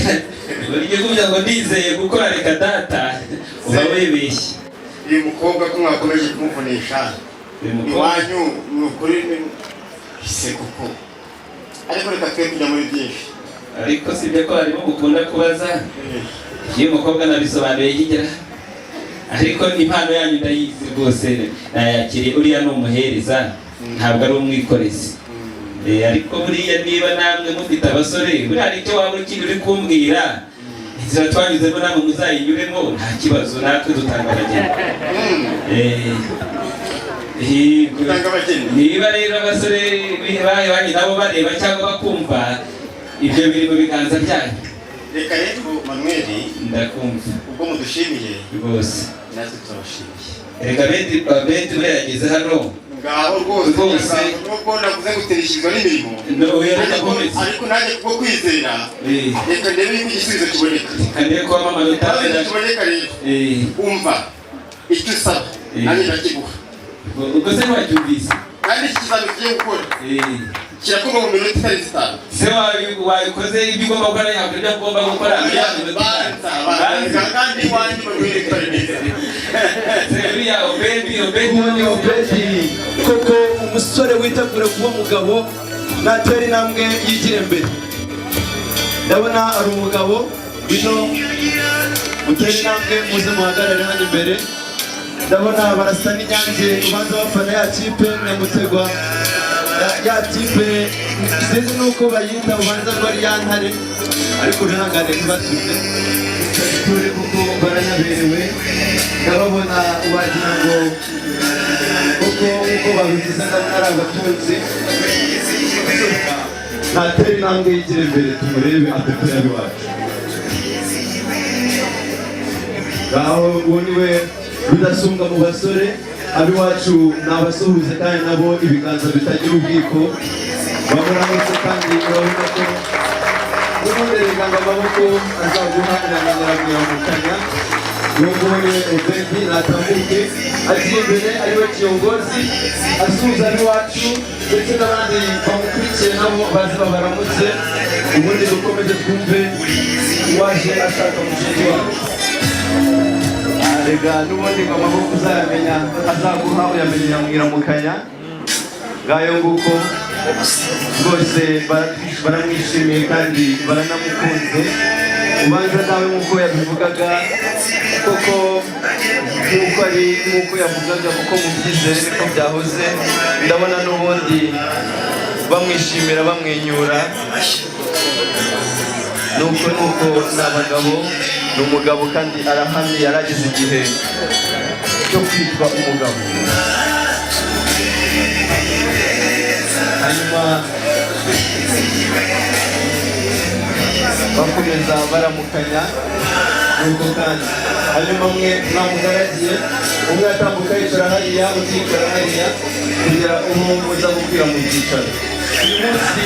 burya kuvuga ngo ndizeye gukora, reka data, uba wibeshye. Uyu mukobwa ko mwakomeje kumuvunisha? Uyu mukobwa- Iwanyu ni ukuri se kuko, ariko reka twe kujya muri byinshi. Ariko sibyo ko harimo mukunda kubaza iyo umukobwa nabisobanuye kigera, ariko impano yanyu ndayizi rwose, nayakiriye. Uriya ni umuhereza, ntabwo ari umwikorezi. Ariko buriya niba namwe mufite abasore, buriya hari icyo waba ukiri uri kumbwira, inzira twanyuzemo namwe muzayinyuremo, nta kibazo, natwe dutanga abageni. Niba rero abasore banyu nabo bareba cyangwa bakumva, ibyo biri mu biganza byanyu. Reka rero Manuel. Ndakumva. Ubwo mudushimiye, rwose, natwe turabashimiye. Reka bedi bedi buriya yageze hano. Ngaho rwose. Rwose. Nubwo navuze ngo uteresherezwa n'imirimo, No, oya, reka ariko nkomeze. ariko nanjye kubwo kwizera, reka ndebe yuko igisubizo kiboneka. Reka ndebe ko amanota. Igisubizo kiboneka rero, umva icyo usaba, nanjye ndakiguha. Ubwo se ntiwacyumvise? Kandi iki kizami tugiye gukora kirakorwa mu minota itarenze 5. Se wabikoze ibyo ugomba gukora, yakora ibyo ugomba gukora muri ya minota 5. Banza, kandi iwanyu Manuel twari neza. Se buriya Obedi, Obedi. Ubundi Obedi koko umusore witegura kuba umugabo natera intambwe yigire imbere. Ndabona ari umugabo bino, mutere intambwe muze muhagarare hano imbere. Ndabona barasa n'inyange, ubanza bafana ya kipe Nyamutegwa, ya kipe sinzi nuko bayita, ubanza ngo ari ya ntare, ariko bihangane ntibatuze turi kuko baranaberewe. Ndababona wagira ngo kuko nkuko babivuze, ndabona ari abatunzi. Natera intambwe yigire imbere tumurebe atepera ab'iwacu. Ngaho uwo ni we Rudasumbwa mu basore. Ab'iwacu ni abasuhuze kandi nabo ibiganza bitagira ubwiko bamuramutse, kandi urabona ko n'ubundi erega ngo amaboko azaguha iramenyera. Uwo nguwo ni we Obedi. Natambuke agiye imbere, ariwe kiyongozi, asuhuza ab'iwacu ndetse n'abandi bamukurikiye nabo baze babaramutse, ubundi dukomeze twumve uwaje ashaka mushiki wacu. Rega n'ubundi ngo amaboko uzayamenya azaguha uyamenyera mu iramukanya. Ngayo nguko rwose, baramwishimiye kandi baranamukunze. Ubanza nawe nk'uko yabivugaga koko, nk'uko ari nk'uko yavugaga kuko mu byizere niko byahoze. Ndabona n'ubundi bamwishimira, bamwenyura. Nuko ni abagabo, ni umugabo kandi arahamye, yarageze igihe cyo kwitwa umugabo. Hanyuma bakomeza baramukanya. Nuko kandi hanyuma mwe mwamugaragiye, umwe atambuka yicara hariya, undi yicara hariya, kugira ubu muza gukwira mu byicaro. Uyu munsi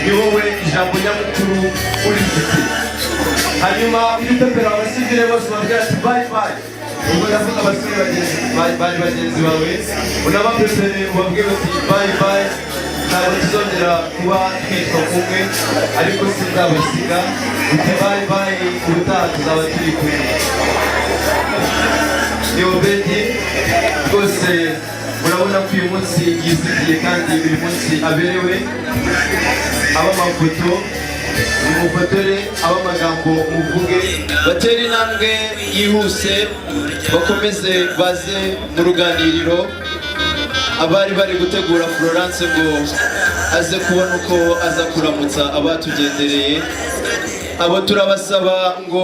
ni wowe ijambo nyamukuru urifite. Hanyuma iyo utepera abasivile bose babwira ati "Bye bye." Ubwo ndavuga abasore bagenzi bari bagenzi bawe, unabapepere ubabwire uti "Bye bye, ntabwo tuzongera kuba twitwa kumwe, ariko sinzabasiga." Uti "Bye bye, ubutaha tuzaba turi kumwe." Ni Obedi rwose, murabona ko uyu munsi yizigiye kandi uyu munsi aberewe. Aba amafoto nimufotore, aba amagambo muvuge. Batere intambwe yihuse, bakomeze baze mu ruganiriro. Abari bari gutegura Florence ngo aze kubona uko aza kuramutsa abatugendereye, abo turabasaba ngo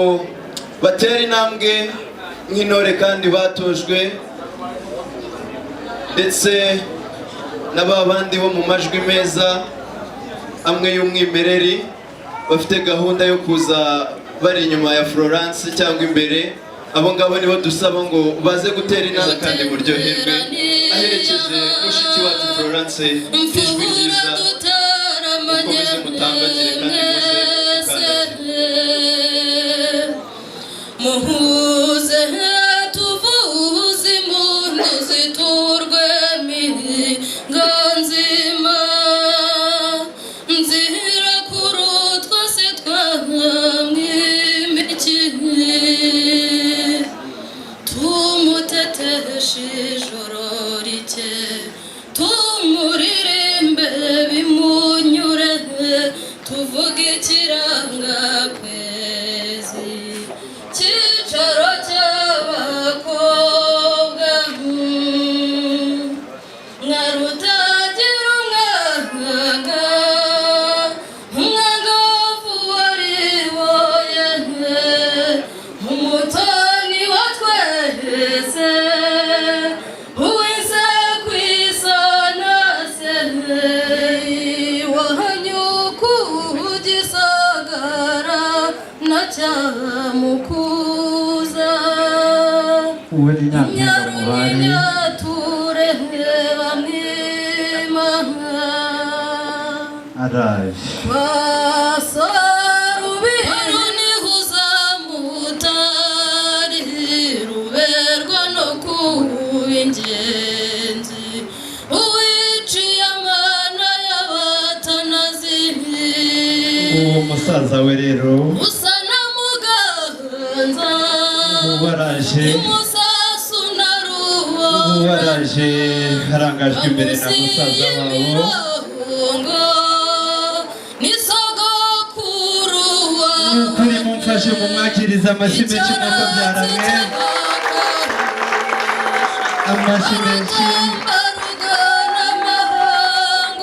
batere intambwe nk'intore kandi batojwe, ndetse na ba bandi bo mu majwi meza amwe y'umwimerere bafite gahunda yo kuza bari inyuma ya Florence cyangwa imbere, abo ngabo nibo dusaba ngo baze gutera intambwe kandi muryoherwe aherekeje mushiki wacu Florence. Ijwi ryiza, mukomeze mutambagire kandi muze mukandagire. Muhuze tuvuze impundu ziturwe nganzima nzira kurutwa se twamwimikiye, tumuteteshe ijoro rike, tumuririmbe bimunyure, tuvuge ikiranga kwezi cyicaro cy'abakobwa nka rutagira umwanga, umwangavu wariboye, umutoni wa twese, uwise kwisanase wahanyuku gisagara na cyamukuza. Uwe ni nyampinga mu bari. Tureba mwima Araje. Mutari ruberwa no kuba ingenzi, uwiciye amana y'abatanazi. Uwo musaza we rero usa na muganza. Ubu araje. Umusasu na Ubu rubona. Araje arangajwe imbere na musaza wabo. Ni sogokuru. Ni ukuri mumfashe mumwakiriza amashyi menshi nk'uko byaramwe, amashyi menshi.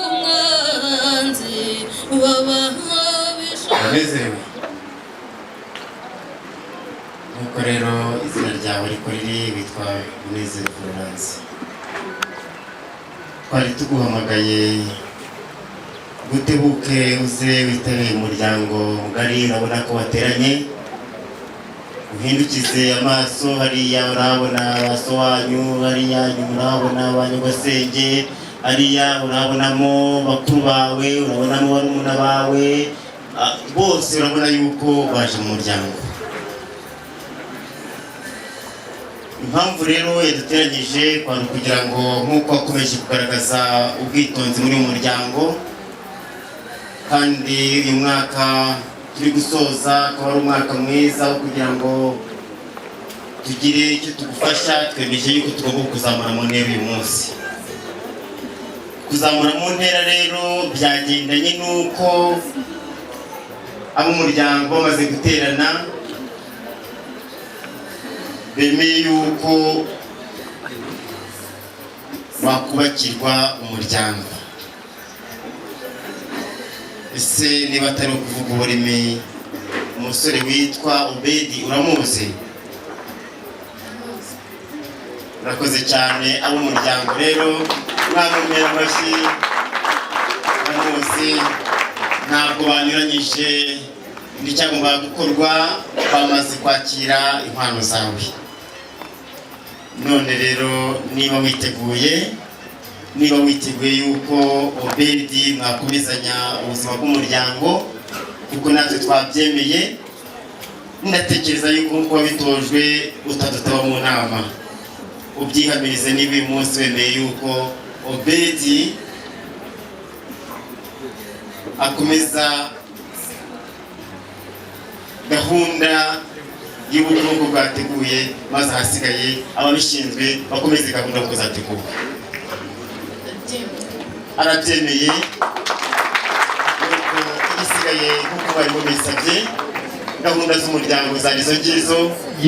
Umwanzi w'ababisha. Uranezerewe. Nuko rero izina ryawe ariko riri witwa Munezero Florence. Twari tuguhamagaye Gutebuke uze witabire umuryango mugari, urabona ko wateranye. Uhindukize amaso hariya, urabona ba so wanyu, hariya inyuma urabona ba nyogosenge, hariya urabonamo bakuru bawe, urabonamo barumuna bawe. Bose urabona yuko baje mu muryango. Impamvu rero yaduteranyije kwari ukugira ngo, nk'uko wakomeje kugaragaza ubwitonzi muri uyu muryango, kandi uyu mwaka turi gusoza akaba ari umwaka mwiza wo kugira ngo tugire icyo tugufasha, twemeje yuko tugomba kuzamura mu ntera uyu munsi. Kuzamura mu ntera rero byagendanye n'uko ab'umuryango bamaze guterana bemeye yuko wakubakirwa umuryango. Ese niba atari ukuvuga uburimi, umusore witwa Obedi uramuzi? Urakoze cyane. Ab'umuryango rero mwamumera amashyi, uramuzi. Ntabwo banyuranyije n'icyagombaga gukorwa, bamaze kwakira impano zawe. None rero niba witeguye yuko Obedi mwakomezanya ubuzima bw'umuryango, kuko natwe twabyemeye, ndatekereza yuko nk'uko wabitojwe utadutaba mu nama, ubyihamirize niba uyu munsi wemeye yuko Obedi akomeza gahunda y'ubukungu bwateguye, maze ahasigaye ababishinzwe bakomeze gahunda nk'uko zateguwe. Arabyemeye. Nuko igisigaye, nk'uko bari mubisabye, gahunda z'umuryango zari izo ngizo,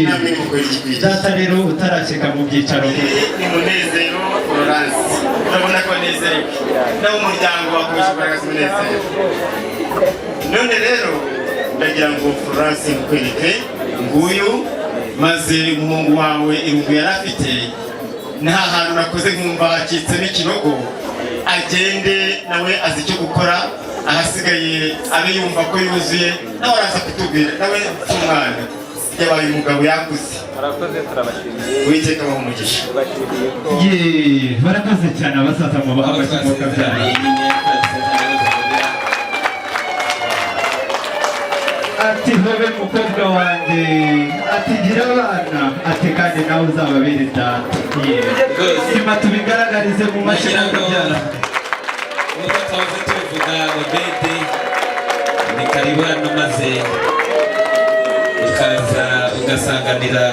namwe mukora igikwiye. Data rero utarashyika mu byicaro. Ni Munezero Florence, urabona ko anezerewe, nawe umuryango wakomeje kugaragaza umunezero. None rero ndagira ngo Florence nkwereke nguyu, maze umuhungu wawe irungu yari afite nta hantu nakoze nkumva hacitsemo ikinogo, agende nawe azi icyo gukora, ahasigaye abe yumva ko yuzuye, nawe araza kutubwira. Nawe si umwana, yabaye umugabo, yakuze. Murakoze, turabashimiye. Uwiteka abahe umugisha. Tubashimiye ko Ye, barakoze cyane abasaza, mu Abo amashyi twasezeraniye nyine twasezeraniye. Ati hobe mukobwa wanjye, ati gira abana, ati kandi nawe uzababere data. Ye. Rwose. Nyuma tubigaragarize mu mashyi. Nagira ngo mukabyara. Nk'uko twahoze tubivuga, Obedi ni karibu hano, maze ukaza ugasanganira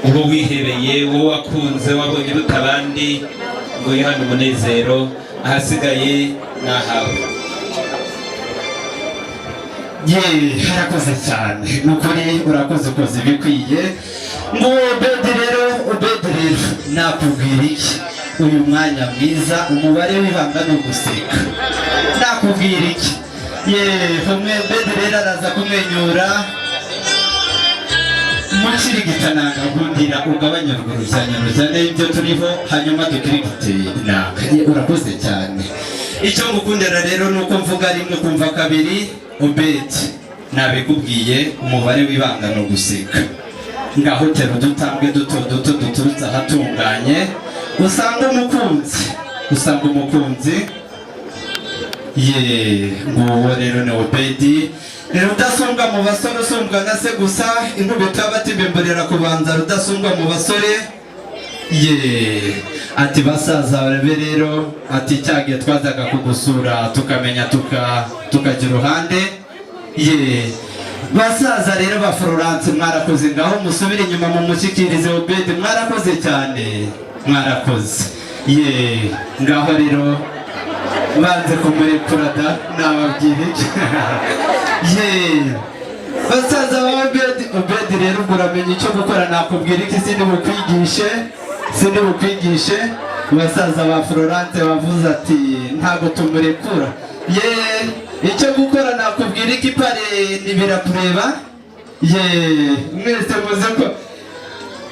uwo wihebeye, uwo wakunze, wabonye uruta abandi, ngo wihane umunezero. Ahasigaye ni ahawe. Ye, harakoze cyane, ni ukuri urakoze, ukoze ibikwiye. Ngo Obedi rero, Obedi rero nakubwira iki? Uyu mwanya mwiza, umubare w'ibanga ni uguseka. Nakubwira iki? Ye, umwe Obedi rero araza kumwenyura mukirigitananga. Nkundira ugabanye urwo rujyanya rujyane ibyo turiho, hanyuma dukirigite inanga. Ye, urakoze cyane. Icyo ngukundira rero ni uko mvuga rimwe kumva kabiri. Obedi, nabikubwiye, umubare w'ibanga ni uguseka. Ngaho tera udutambwe duto duto duturutse ahatunganye, usanga umukunzi, usanga umukunzi. Ye, nguwo rero ni Obedi. Ni Rudasumbwa mu basore, usumbwa na se gusa. Inkubito y'abatimba kubanza Rudasumbwa mu basore. Ye, ati basaza be rero, ati cyagiye twazaga kugusura tukamenya tukajya iruhande. Ye, basaza rero ba Florence, mwarakoze. Ngaho musubire inyuma mumushyikirize Obedi. Mwarakoze cyane, mwarakoze. Ye, ngaho rero banze kumurekura da, nababwira iki? Ye, basaza ba Obedi, Obedi rero ubwo uramenya icyo gukora. Nakubwira iki? Sindi bukwigishe, sindi bukwigishe. Basaza ba Florence bavuze ati ntabwo tumurekura. Ye, icyo gukora nakubwira iki? Pare ni birakureba. Ye, mwese muze ko.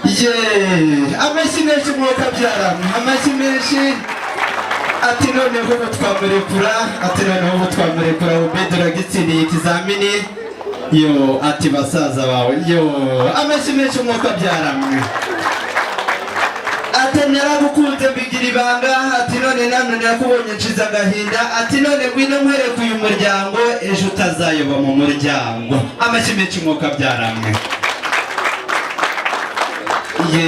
Ye, amashyi menshi, mwuka byara amashyi menshi. Ati noneho ubu twamurekura, ati noneho ubu twamurekura. Obedi, uragitsindiye ikizamini. Yo, ati basaza bawe, yo, amashyi menshi, umwuka byaramwe. Ati naragukunze mbigira ibanga, ati none namwe nakubonye nshize agahinda, ati none ngwino nkwereke uyu muryango, ejo utazayoba mu muryango. Amashyi menshi, umwuka byaramwe. Ye,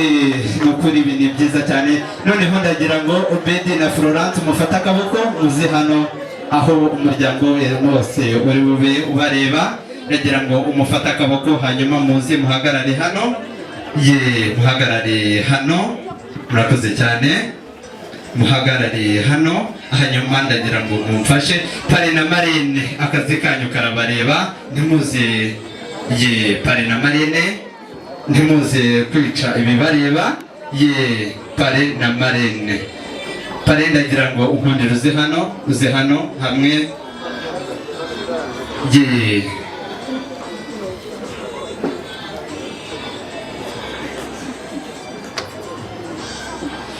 ni ukuri ibi ni byiza cyane. Noneho ndagira ngo Obedi na Florence mufate akaboko, muze hano aho umuryango wose uri bube ubareba. Ndagira ngo umufate akaboko, hanyuma muze muhagarare hano. Ye, muhagarare hano, murakoze cyane. Muhagarare hano, hanyuma ndagira ngo mumfashe, parrain na marraine, akazi kanyu karabareba, ntimuze. Ye, parrain na marraine, ntimuze kwica ibibareba. Ye, parrain na marraine, parrain, ndagira ngo unkundire uze hano, uze hano hamwe. Ye,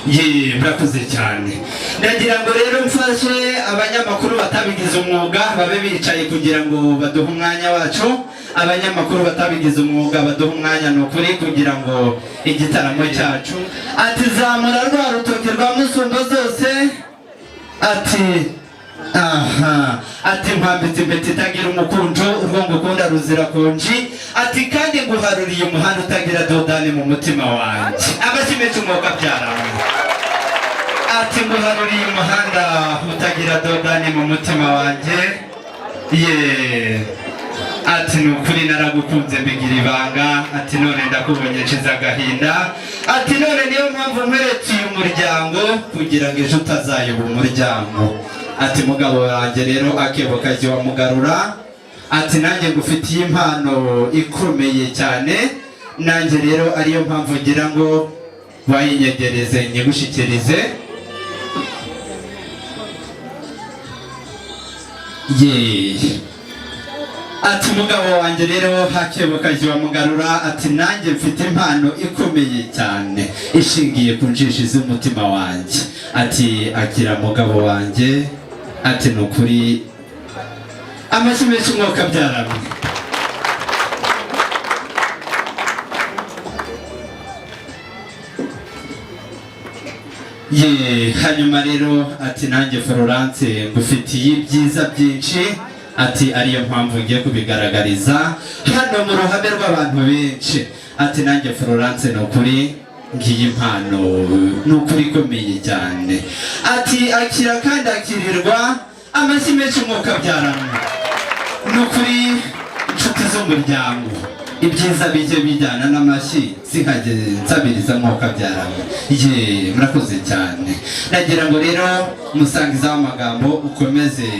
ye, murakoze cyane. Ndagira ngo rero mfashe abanyamakuru batabigize umwuga babe bicaye kugira ngo baduhe umwanya wacu. Abanyamakuru batabigize umwuga baduhe umwanya, ni ukuri, kugira ngo igitaramo cyacu. Ati zamura rwa rutoki rwa musumba zose. Ati aha, ati nkwambitse impeta itagira umukunjo, urwo ngukunda ruzira konji. Ati kandi nguharuriye umuhanda utagira dodani mu mutima wanjye. Amashyi menshi, umwuka byarawe. Ati nguharuriye umuhanda utagira dodani mu mutima wanjye. Ye, ati ni ukuri naragukunze mbigira ibanga, ati none ndakubonye nshize agahinda, ati none niyo mpamvu nkweretse uyu muryango kugira ngo ejo utazayoba umuryango. Ati mugabo wanjye rero, akebo kajya wamugarura. Ati nanjye ngufitiye impano ikomeye cyane, nanjye rero ariyo mpamvu ngira ngo bayinyegereze nyigushyikirize. Ye, ati umugabo wanjye rero, hakebo kajya wamugarura. Ati nanjye mfite impano ikomeye cyane ishingiye ku njishi z'umutima wanjye. Ati akira mugabo wanjye. Ati ni ukuri, amashyi menshi, umwuka byaramwe. Ye, hanyuma rero ati nanjye Florence ngufitiye ibyiza byinshi, ati ariyo mpamvu ngiye kubigaragariza hano mu ruhame rw'abantu benshi. Ati nanjye Florence, ni ukuri ngiyi impano, ni ukuri ikomeye cyane. Ati akira kandi akirirwa. Amashyi menshi, umwuka byaramwe. Ni ukuri, inshuti z'umuryango, ibyiza bijye bijyana n'amashyi, sinkajye nsabiriza, mwuka byaramwe. Ye, murakoze cyane. Nagira ngo rero musangiza w'amagambo ukomeze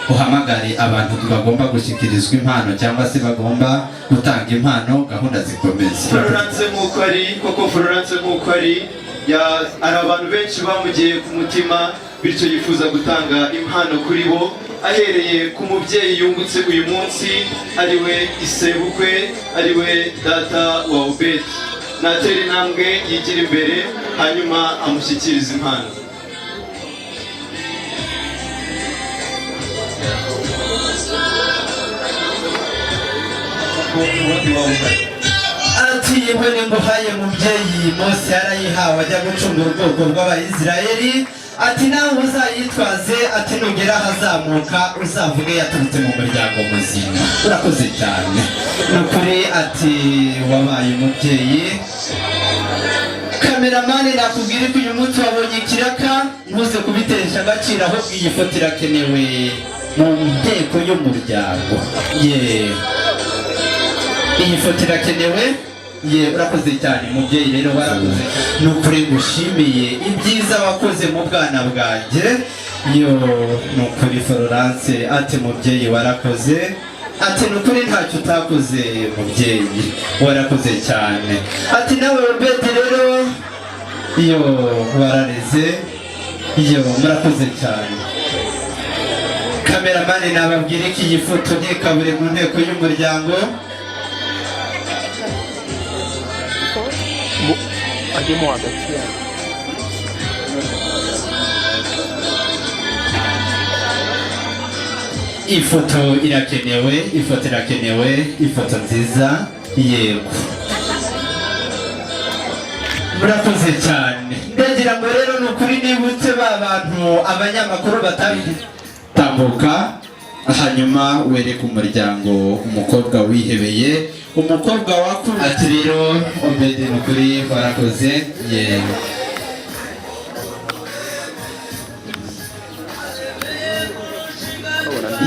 uhamagare abantu bagomba gushyikirizwa impano cyangwa se bagomba gutanga impano, gahunda zikomeze. Florence nk'uko ari koko, Florence nk'uko ari hari abantu benshi bamugiye ku mutima, bityo yifuza gutanga impano kuri bo, ahereye ku mubyeyi yungutse uyu munsi, ari we isebukwe, ari we data wa Obedi. Natera intambwe yigira imbere, hanyuma amushyikirize impano. Ati inkoni nguhaye mubyeyi, Mose yarayihawe ajya gucungura ubwoko bw'Abayisiraheli. Ati nawe uzayitwaze. Ati nugera ahazamuka uzavuge yaturutse mu muryango muzima. Urakoze cyane, ni ukuri. Ati wabaye umubyeyi. Cameraman, nakubwira ko uyu munsi wabonye ikiraka, ntuze kubitesha agaciro, ahubwo iyi foto irakenewe mu nteko y'umuryango. Ye, iyi foto irakenewe. Ye, urakoze cyane mubyeyi rero, warakoze, ni ukuri ngushimiye ibyiza wakoze mu bwana bwanjye. Yo, ni ukuri Florence, ati mubyeyi warakoze. Ati ni ukuri ntacyo utakoze mubyeyi, warakoze cyane. Ati nawe Obedi rero, yo, warareze. Yo, murakoze cyane. Cameraman, nababwira ko iyi foto ntikabure mu nteko y'umuryango. Ajyemo hagati yayo. Ifoto irakenewe, ifoto irakenewe, ifoto nziza. Yego, murakoze cyane. Ndagira ngo rero ni ukuri nibutse ba bantu, abanyamakuru batabitambuka, hanyuma wereke umuryango umukobwa wihebeye, umukobwa wakuze. Ati rero Obedi, ni ukuri warakoze. Yego.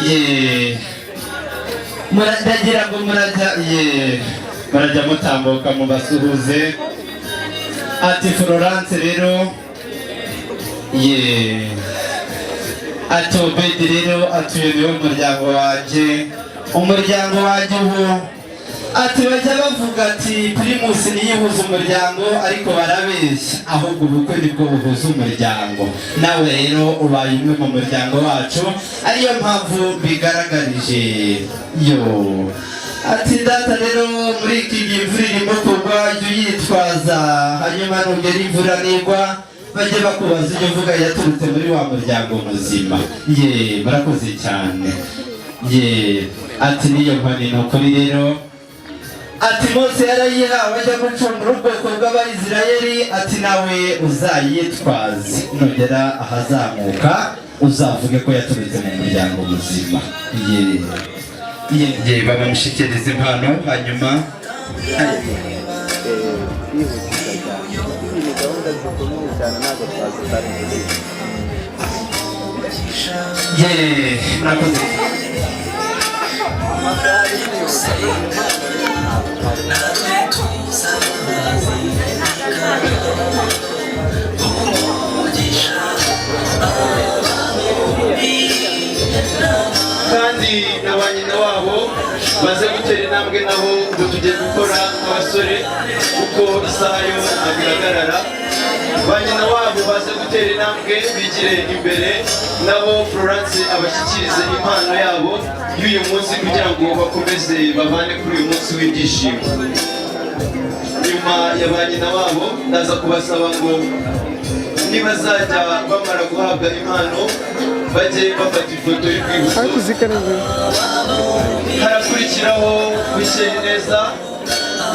Ye, ndagira ngo murajya, ye, murajya mutambuka mubasuhuze. Ati Florence rero, ye, ati Obedi rero atuye niwe muryango wanjye, umuryango wanjye ubu. Ati bajya bavuga ati Primus niyo ihuza umuryango, ariko barabeshya, ahubwo ubukwe nibwo buhuza umuryango. Nawe rero ubaye umwe mu muryango wacu, ariyo mpamvu bigaragarije. Yo, ati data rero, muri iki gihe imvura irimo kugwa, jya uyitwaza, hanyuma nugera imvura nigwa bajye bakubaza ujye uvuga yaturutse muri wa muryango muzima. Ye, murakoze cyane. Ye, ati niyo nkoni ni ukuri rero. Ati Mose yarayihawe ajya gucungura ubwoko bw'Abayisirayeli, ati nawe uzayitwaze, nugera ahazamuka uzavuge ko yaturutse mu muryango muzima. Ye, ye, ye, babamushyikiriza impano hanyuma. Kwihutisha cyane izi ni gahunda zikomeye cyane, ntabwo twazitangiye. Ye, murakoze. Amasaha ari kwihuta. Kandi na ba nyina wabo baze gutera intambwe nabo ngo tugiye gukora nk'abasore, kuko isaha yo ntabwo ihagarara. Ba nyina wabo baze gutera intambwe bigire imbere, nabo Florence abashyikirize impano yabo y'uyu munsi kugira ngo bakomeze babane kuri uyu munsi w'ibyishimo. Nyuma ya ba nyina wabo, ndaza kubasaba ngo nibazajya bamara guhabwa impano bajye bafata ifoto y'urwibutso. Harakurikiraho Neza,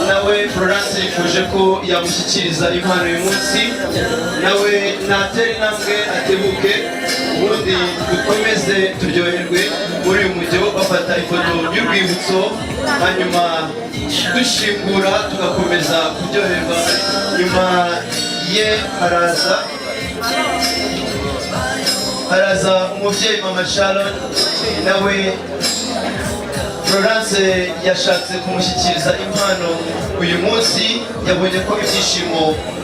nawe Florence yifuje ko yamushyikiriza impano uyu munsi, nawe natere intambwe atebuke, ubundi dukomeze turyoherwe muri uyu mujyo, bafata ifoto y'urwibutso, hanyuma dushingura tugakomeza kuryoherwa. Nyuma ye haraza umubyeyi mama Sharon, nawe Florence yashatse kumushyikiriza impano uyu munsi. Yabonye ko ibyishimo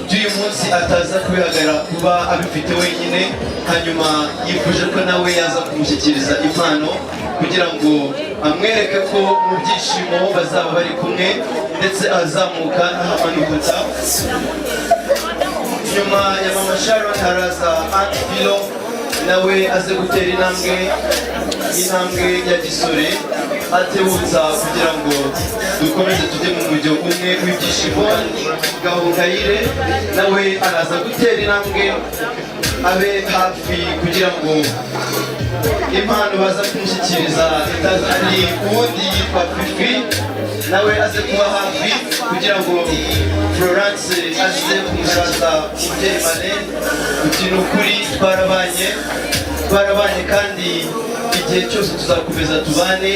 by'uyu munsi ataza kubihagarara kuba abifite wenyine, hanyuma yifuje ko nawe yaza kumushyikiriza impano kugira ngo amwereke ko mu byishimo bazaba bari kumwe, ndetse azamuka n'ahamanuka. Nyuma ya mama Sharon haraza Aunt Philo, nawe aze gutera intambwe, intambwe ya gisore, atebutsa kugira ngo dukomeze tujye mu mujyo umwe w'ibyishimo. Gahongayire nawe araza gutera intambwe abe hafi kugira ngo impano baza kumushyikiriza itazari. Uwundi yitwa Fifi, nawe aze kuba hafi kugira ngo Florence aze kumusaza. Umubyeyi Marlene uti ni ukuri twarabanye, twarabanye, kandi igihe cyose tuzakomeza tubane.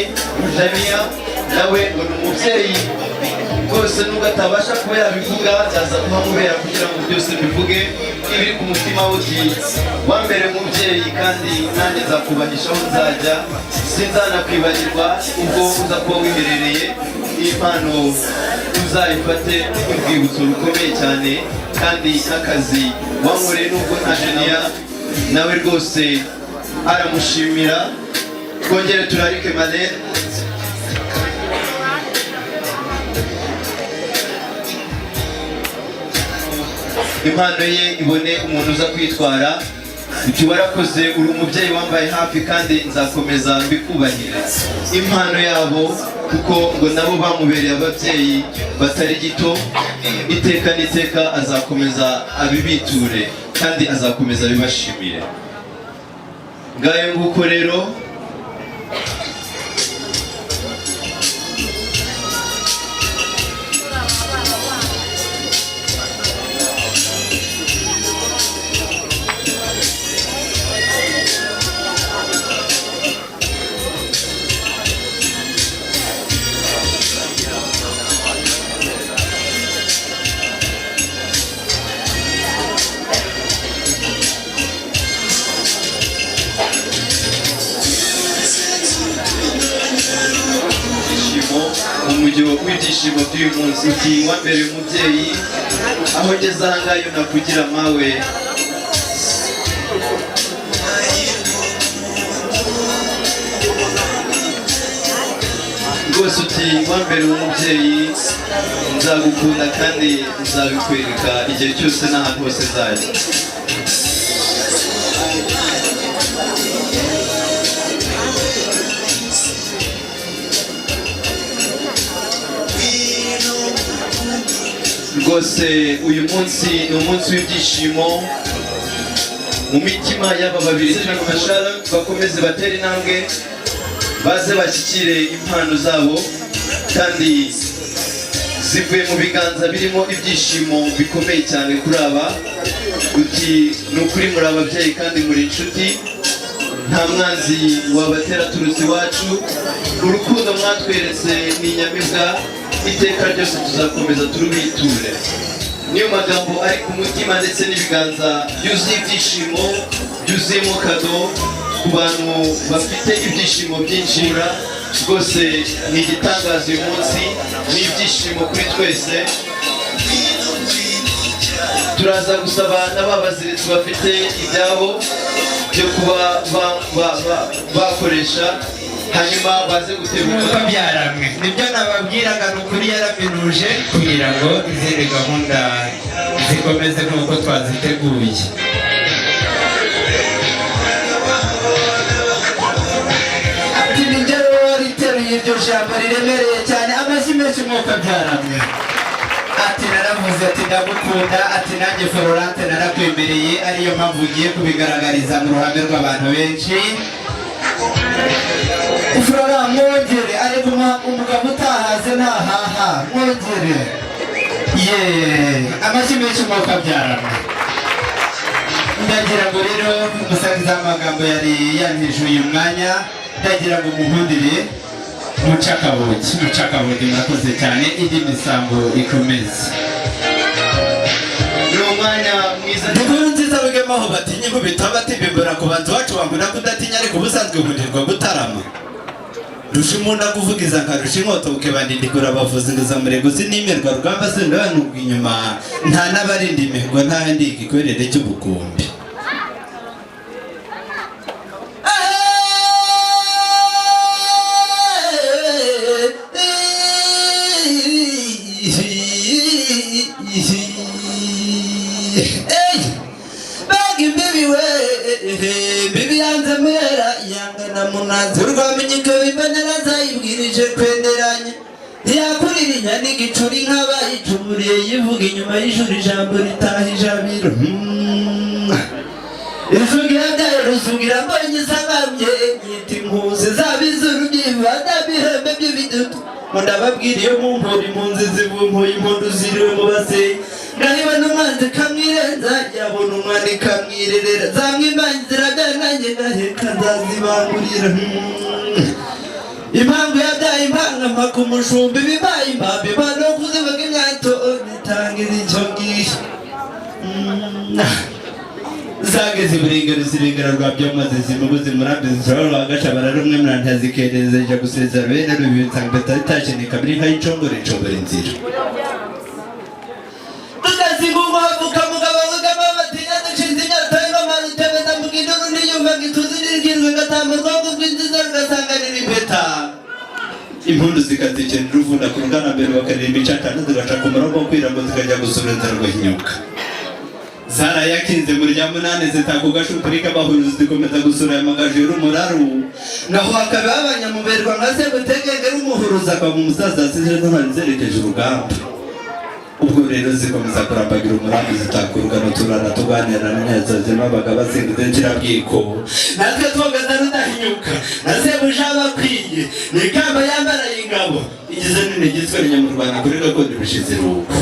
Jamia nawe ngo ni umubyeyi rwose, nubwo atabasha kuba yabivuga, yaza kuhamubera kugira ngo byose bivuge ibiri ku mutima we. Uti wambere mubyeyi, kandi nanjye nzakubahisha aho nzajya, sinzanakwibagirwa ubwo uza kuba wiherereye. Iyi mpano uzayifate nk'urwibutso rukomeye cyane, kandi n'akazi wankoreye nubwo nta Jeniya, nawe rwose aramushimira. Twongere turarike Marlene. Impano ye ibone umuntu uza kwitwara. Uti warakoze, uri umubyeyi wambaye hafi, kandi nzakomeza mbikubahire. Impano yabo, kuko ngo nabo bamubereye ababyeyi batari gito, iteka n'iteka azakomeza abibiture kandi azakomeza abibashimire. Ngayo nguko rero. w'ibyishimo by'uyu munsi. Uti wambereye umubyeyi, aho ngeze aha ngaha iyo nakugira mawe. Rwose uti wambereye umubyeyi, nzagukunda kandi nzabikwereka igihe cyose n'ahantu hose nzajya. Rwose uyu munsi ni umunsi w'ibyishimo mu mitima y'aba babiri turi Sharon, bakomeze batere intambwe baze bashyikire impano zabo kandi zivuye mu biganza birimo ibyishimo bikomeye cyane kuri aba. Uti ni ukuri muri ababyeyi kandi muri inshuti, nta mwanzi wabatera turutse iwacu. Urukundo mwatweretse ni inyamibwa, iteka ryose tuzakomeza turubiture. Niyo magambo ari ku mutima ndetse n'ibiganza byuzuye ibyishimo, byuzuyemo kado ku bantu bafite ibyishimo byinshi. Rwose ni igitangaza uyu munsi, ni ibyishimo kuri twese. Turaza gusaba n'ababaziritsi bafite ibyabo byo kuba bakoresha, hanyuma baze gutegura. Byaramwe nibyo nababwiraga, ni ukuri yaraminuje kugira ngo izindi gahunda zikomeze nk'uko twaziteguye. Ati nibyo rero riteruye iryo jambo riremereye cyane, amashyi menshi nk'uko byaramwe. Ati naravuze ati ndagukunda, ati nanjye Florence narakwemereye, ariyo mpamvu ugiye kubigaragariza mu ruhame rw'abantu benshi. Flora mwongere, ariko umugabo utahaze ntahaha, mwongere. Ye amashyi menshi nk'uko byaramwe. Ndagira ngo rero umusangiza w'amagambo yari yantije uyu mwanya, ndagira ngo munkundire mucakabuki mucakabuki. Murakoze cyane, indi misambo ikomeze. Ni umwanya mwiza. Inkuru nziza bigemaho batinya inkubito batibimbura ku bantu bacu banguna kudatinya, ariko ubusanzwe nkundirwa gutarama. Rusha imunda kuvugiza nkarusha inkota ukebandindikura abavuzi nguzamurego sinimirwa rugamba sindobanurwa inyuma nta n'abarinda imihigo nta ndi igikorere cy'ubukombe. Baga imbibi we, imbibi yanze mwera yangana munazi urwamenyiko bimbonera zayibwirije kwenderanya ntiyakurira inyana igicuri nk'abayicuburiye yivuga inyuma y'ijuru ijambo ritaha ijabiro. Izugira byayo rusugira mbonye isangambye nyita impuzi zaba izuru byibanda bihembe by'ibidudu ngo ndababwira iyo mumpura impunzi zivumpuye impundu ziriwe mu basenyi ngahiba n'umwanzi kamwirenza yabona umwana ikamwirerera zamwimbangira byananjye ngaheka nzazibangurira. Impamvu yabyaye impanga mpaka umushumba ibibaye impamvu impano kuzivuga imyato nitangira icyo ngiye. Zageze iburengero zirengera rwa byamaze zimubuze murambi zishobora rwagasha bararumwe murantazikerezeje gusezera bene rubibitsanga batatashenika biri nka incongore incongore inzira. Tugasinga havuka mugabo wigama batinya dushinze imyato y'ingoma rutebeza muginduru niyumva ngituzi nirwirwe ngatamba urwango rw'inziza rugasanganira impeta. Impundu zikazikenera uruvunda ku rugana mbere bakaririmba icatanu zigaca ku murongo wo kwira ngo zikajya gusubiza rwahinyuka. Zarayakinze mu rya munani zitaka ugashupuri k'abahuruzi zikomeza gusura aya magaju y'urumuraru. Naho hakaba abanyamuberwa nka Sebutegenge n'umuhuruzi akaba umusaza wasize intwari zerekeje urugamba. Ubwo rero zikomeza kurambagira umurambi zitaka urugano turara tuganira neza zibabaga basingiza nshirabwiko. Natwe twogaza rudahinyuka na sebuja abakwiye ni ikamba yambaraye ingabo igize nini igizwe n'Inyamurwanda kuri gakondo ibishize iruko.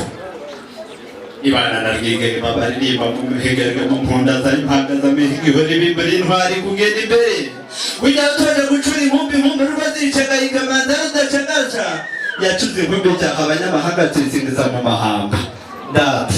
Ibana na Rwigema baririmba mu mihigo mu mpunda za impanga z'amihigo ihora ibimbura intwari kugenda imbere. Ujya utoje gucura inkumbi inkumbi rwo zicaga ikamanza rudacagaca yacuze inkumbi cyaha abanyamahanga tuyisingiza mu mahanga. Data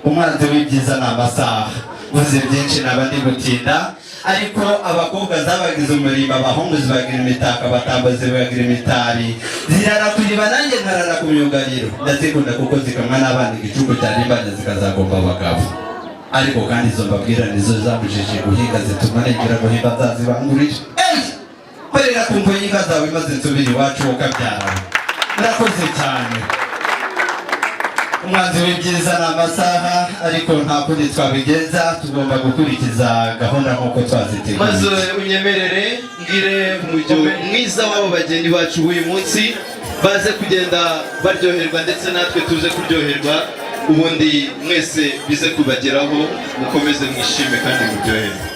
umwanzi w'ibyiza ni amasaha. Mvuze byinshi naba ndi gutinda, ariko abakobwa zabagize umurimbo, abahungu zibagira imitako, abatambo zibagira imitari, zirara ku iriba nanjye nkarara ku myugariro. Ndazikunda kuko zikamwa n'abana igicuku cyane, imbanya zikazagomba abagabo. Ariko kandi izo mbabwira nizo zambujije guhinga, zituma nigira guhimba nzazibangurira. Korera ku mboyi inka zawe maze nsubire iwacu ukabyara. Murakoze cyane. Umwanzi w'ibyiza ni amasaha, ariko nta kundi twabigenza, tugomba gukurikiza gahunda nk'uko twaziteguye. Maze unyemerere mbwire umujyo mwiza w'abo bageni bacu b'uyu munsi, baze kugenda baryoherwa ndetse natwe tuze kuryoherwa, ubundi mwese bize kubageraho, mukomeze mwishime kandi muryoherwe.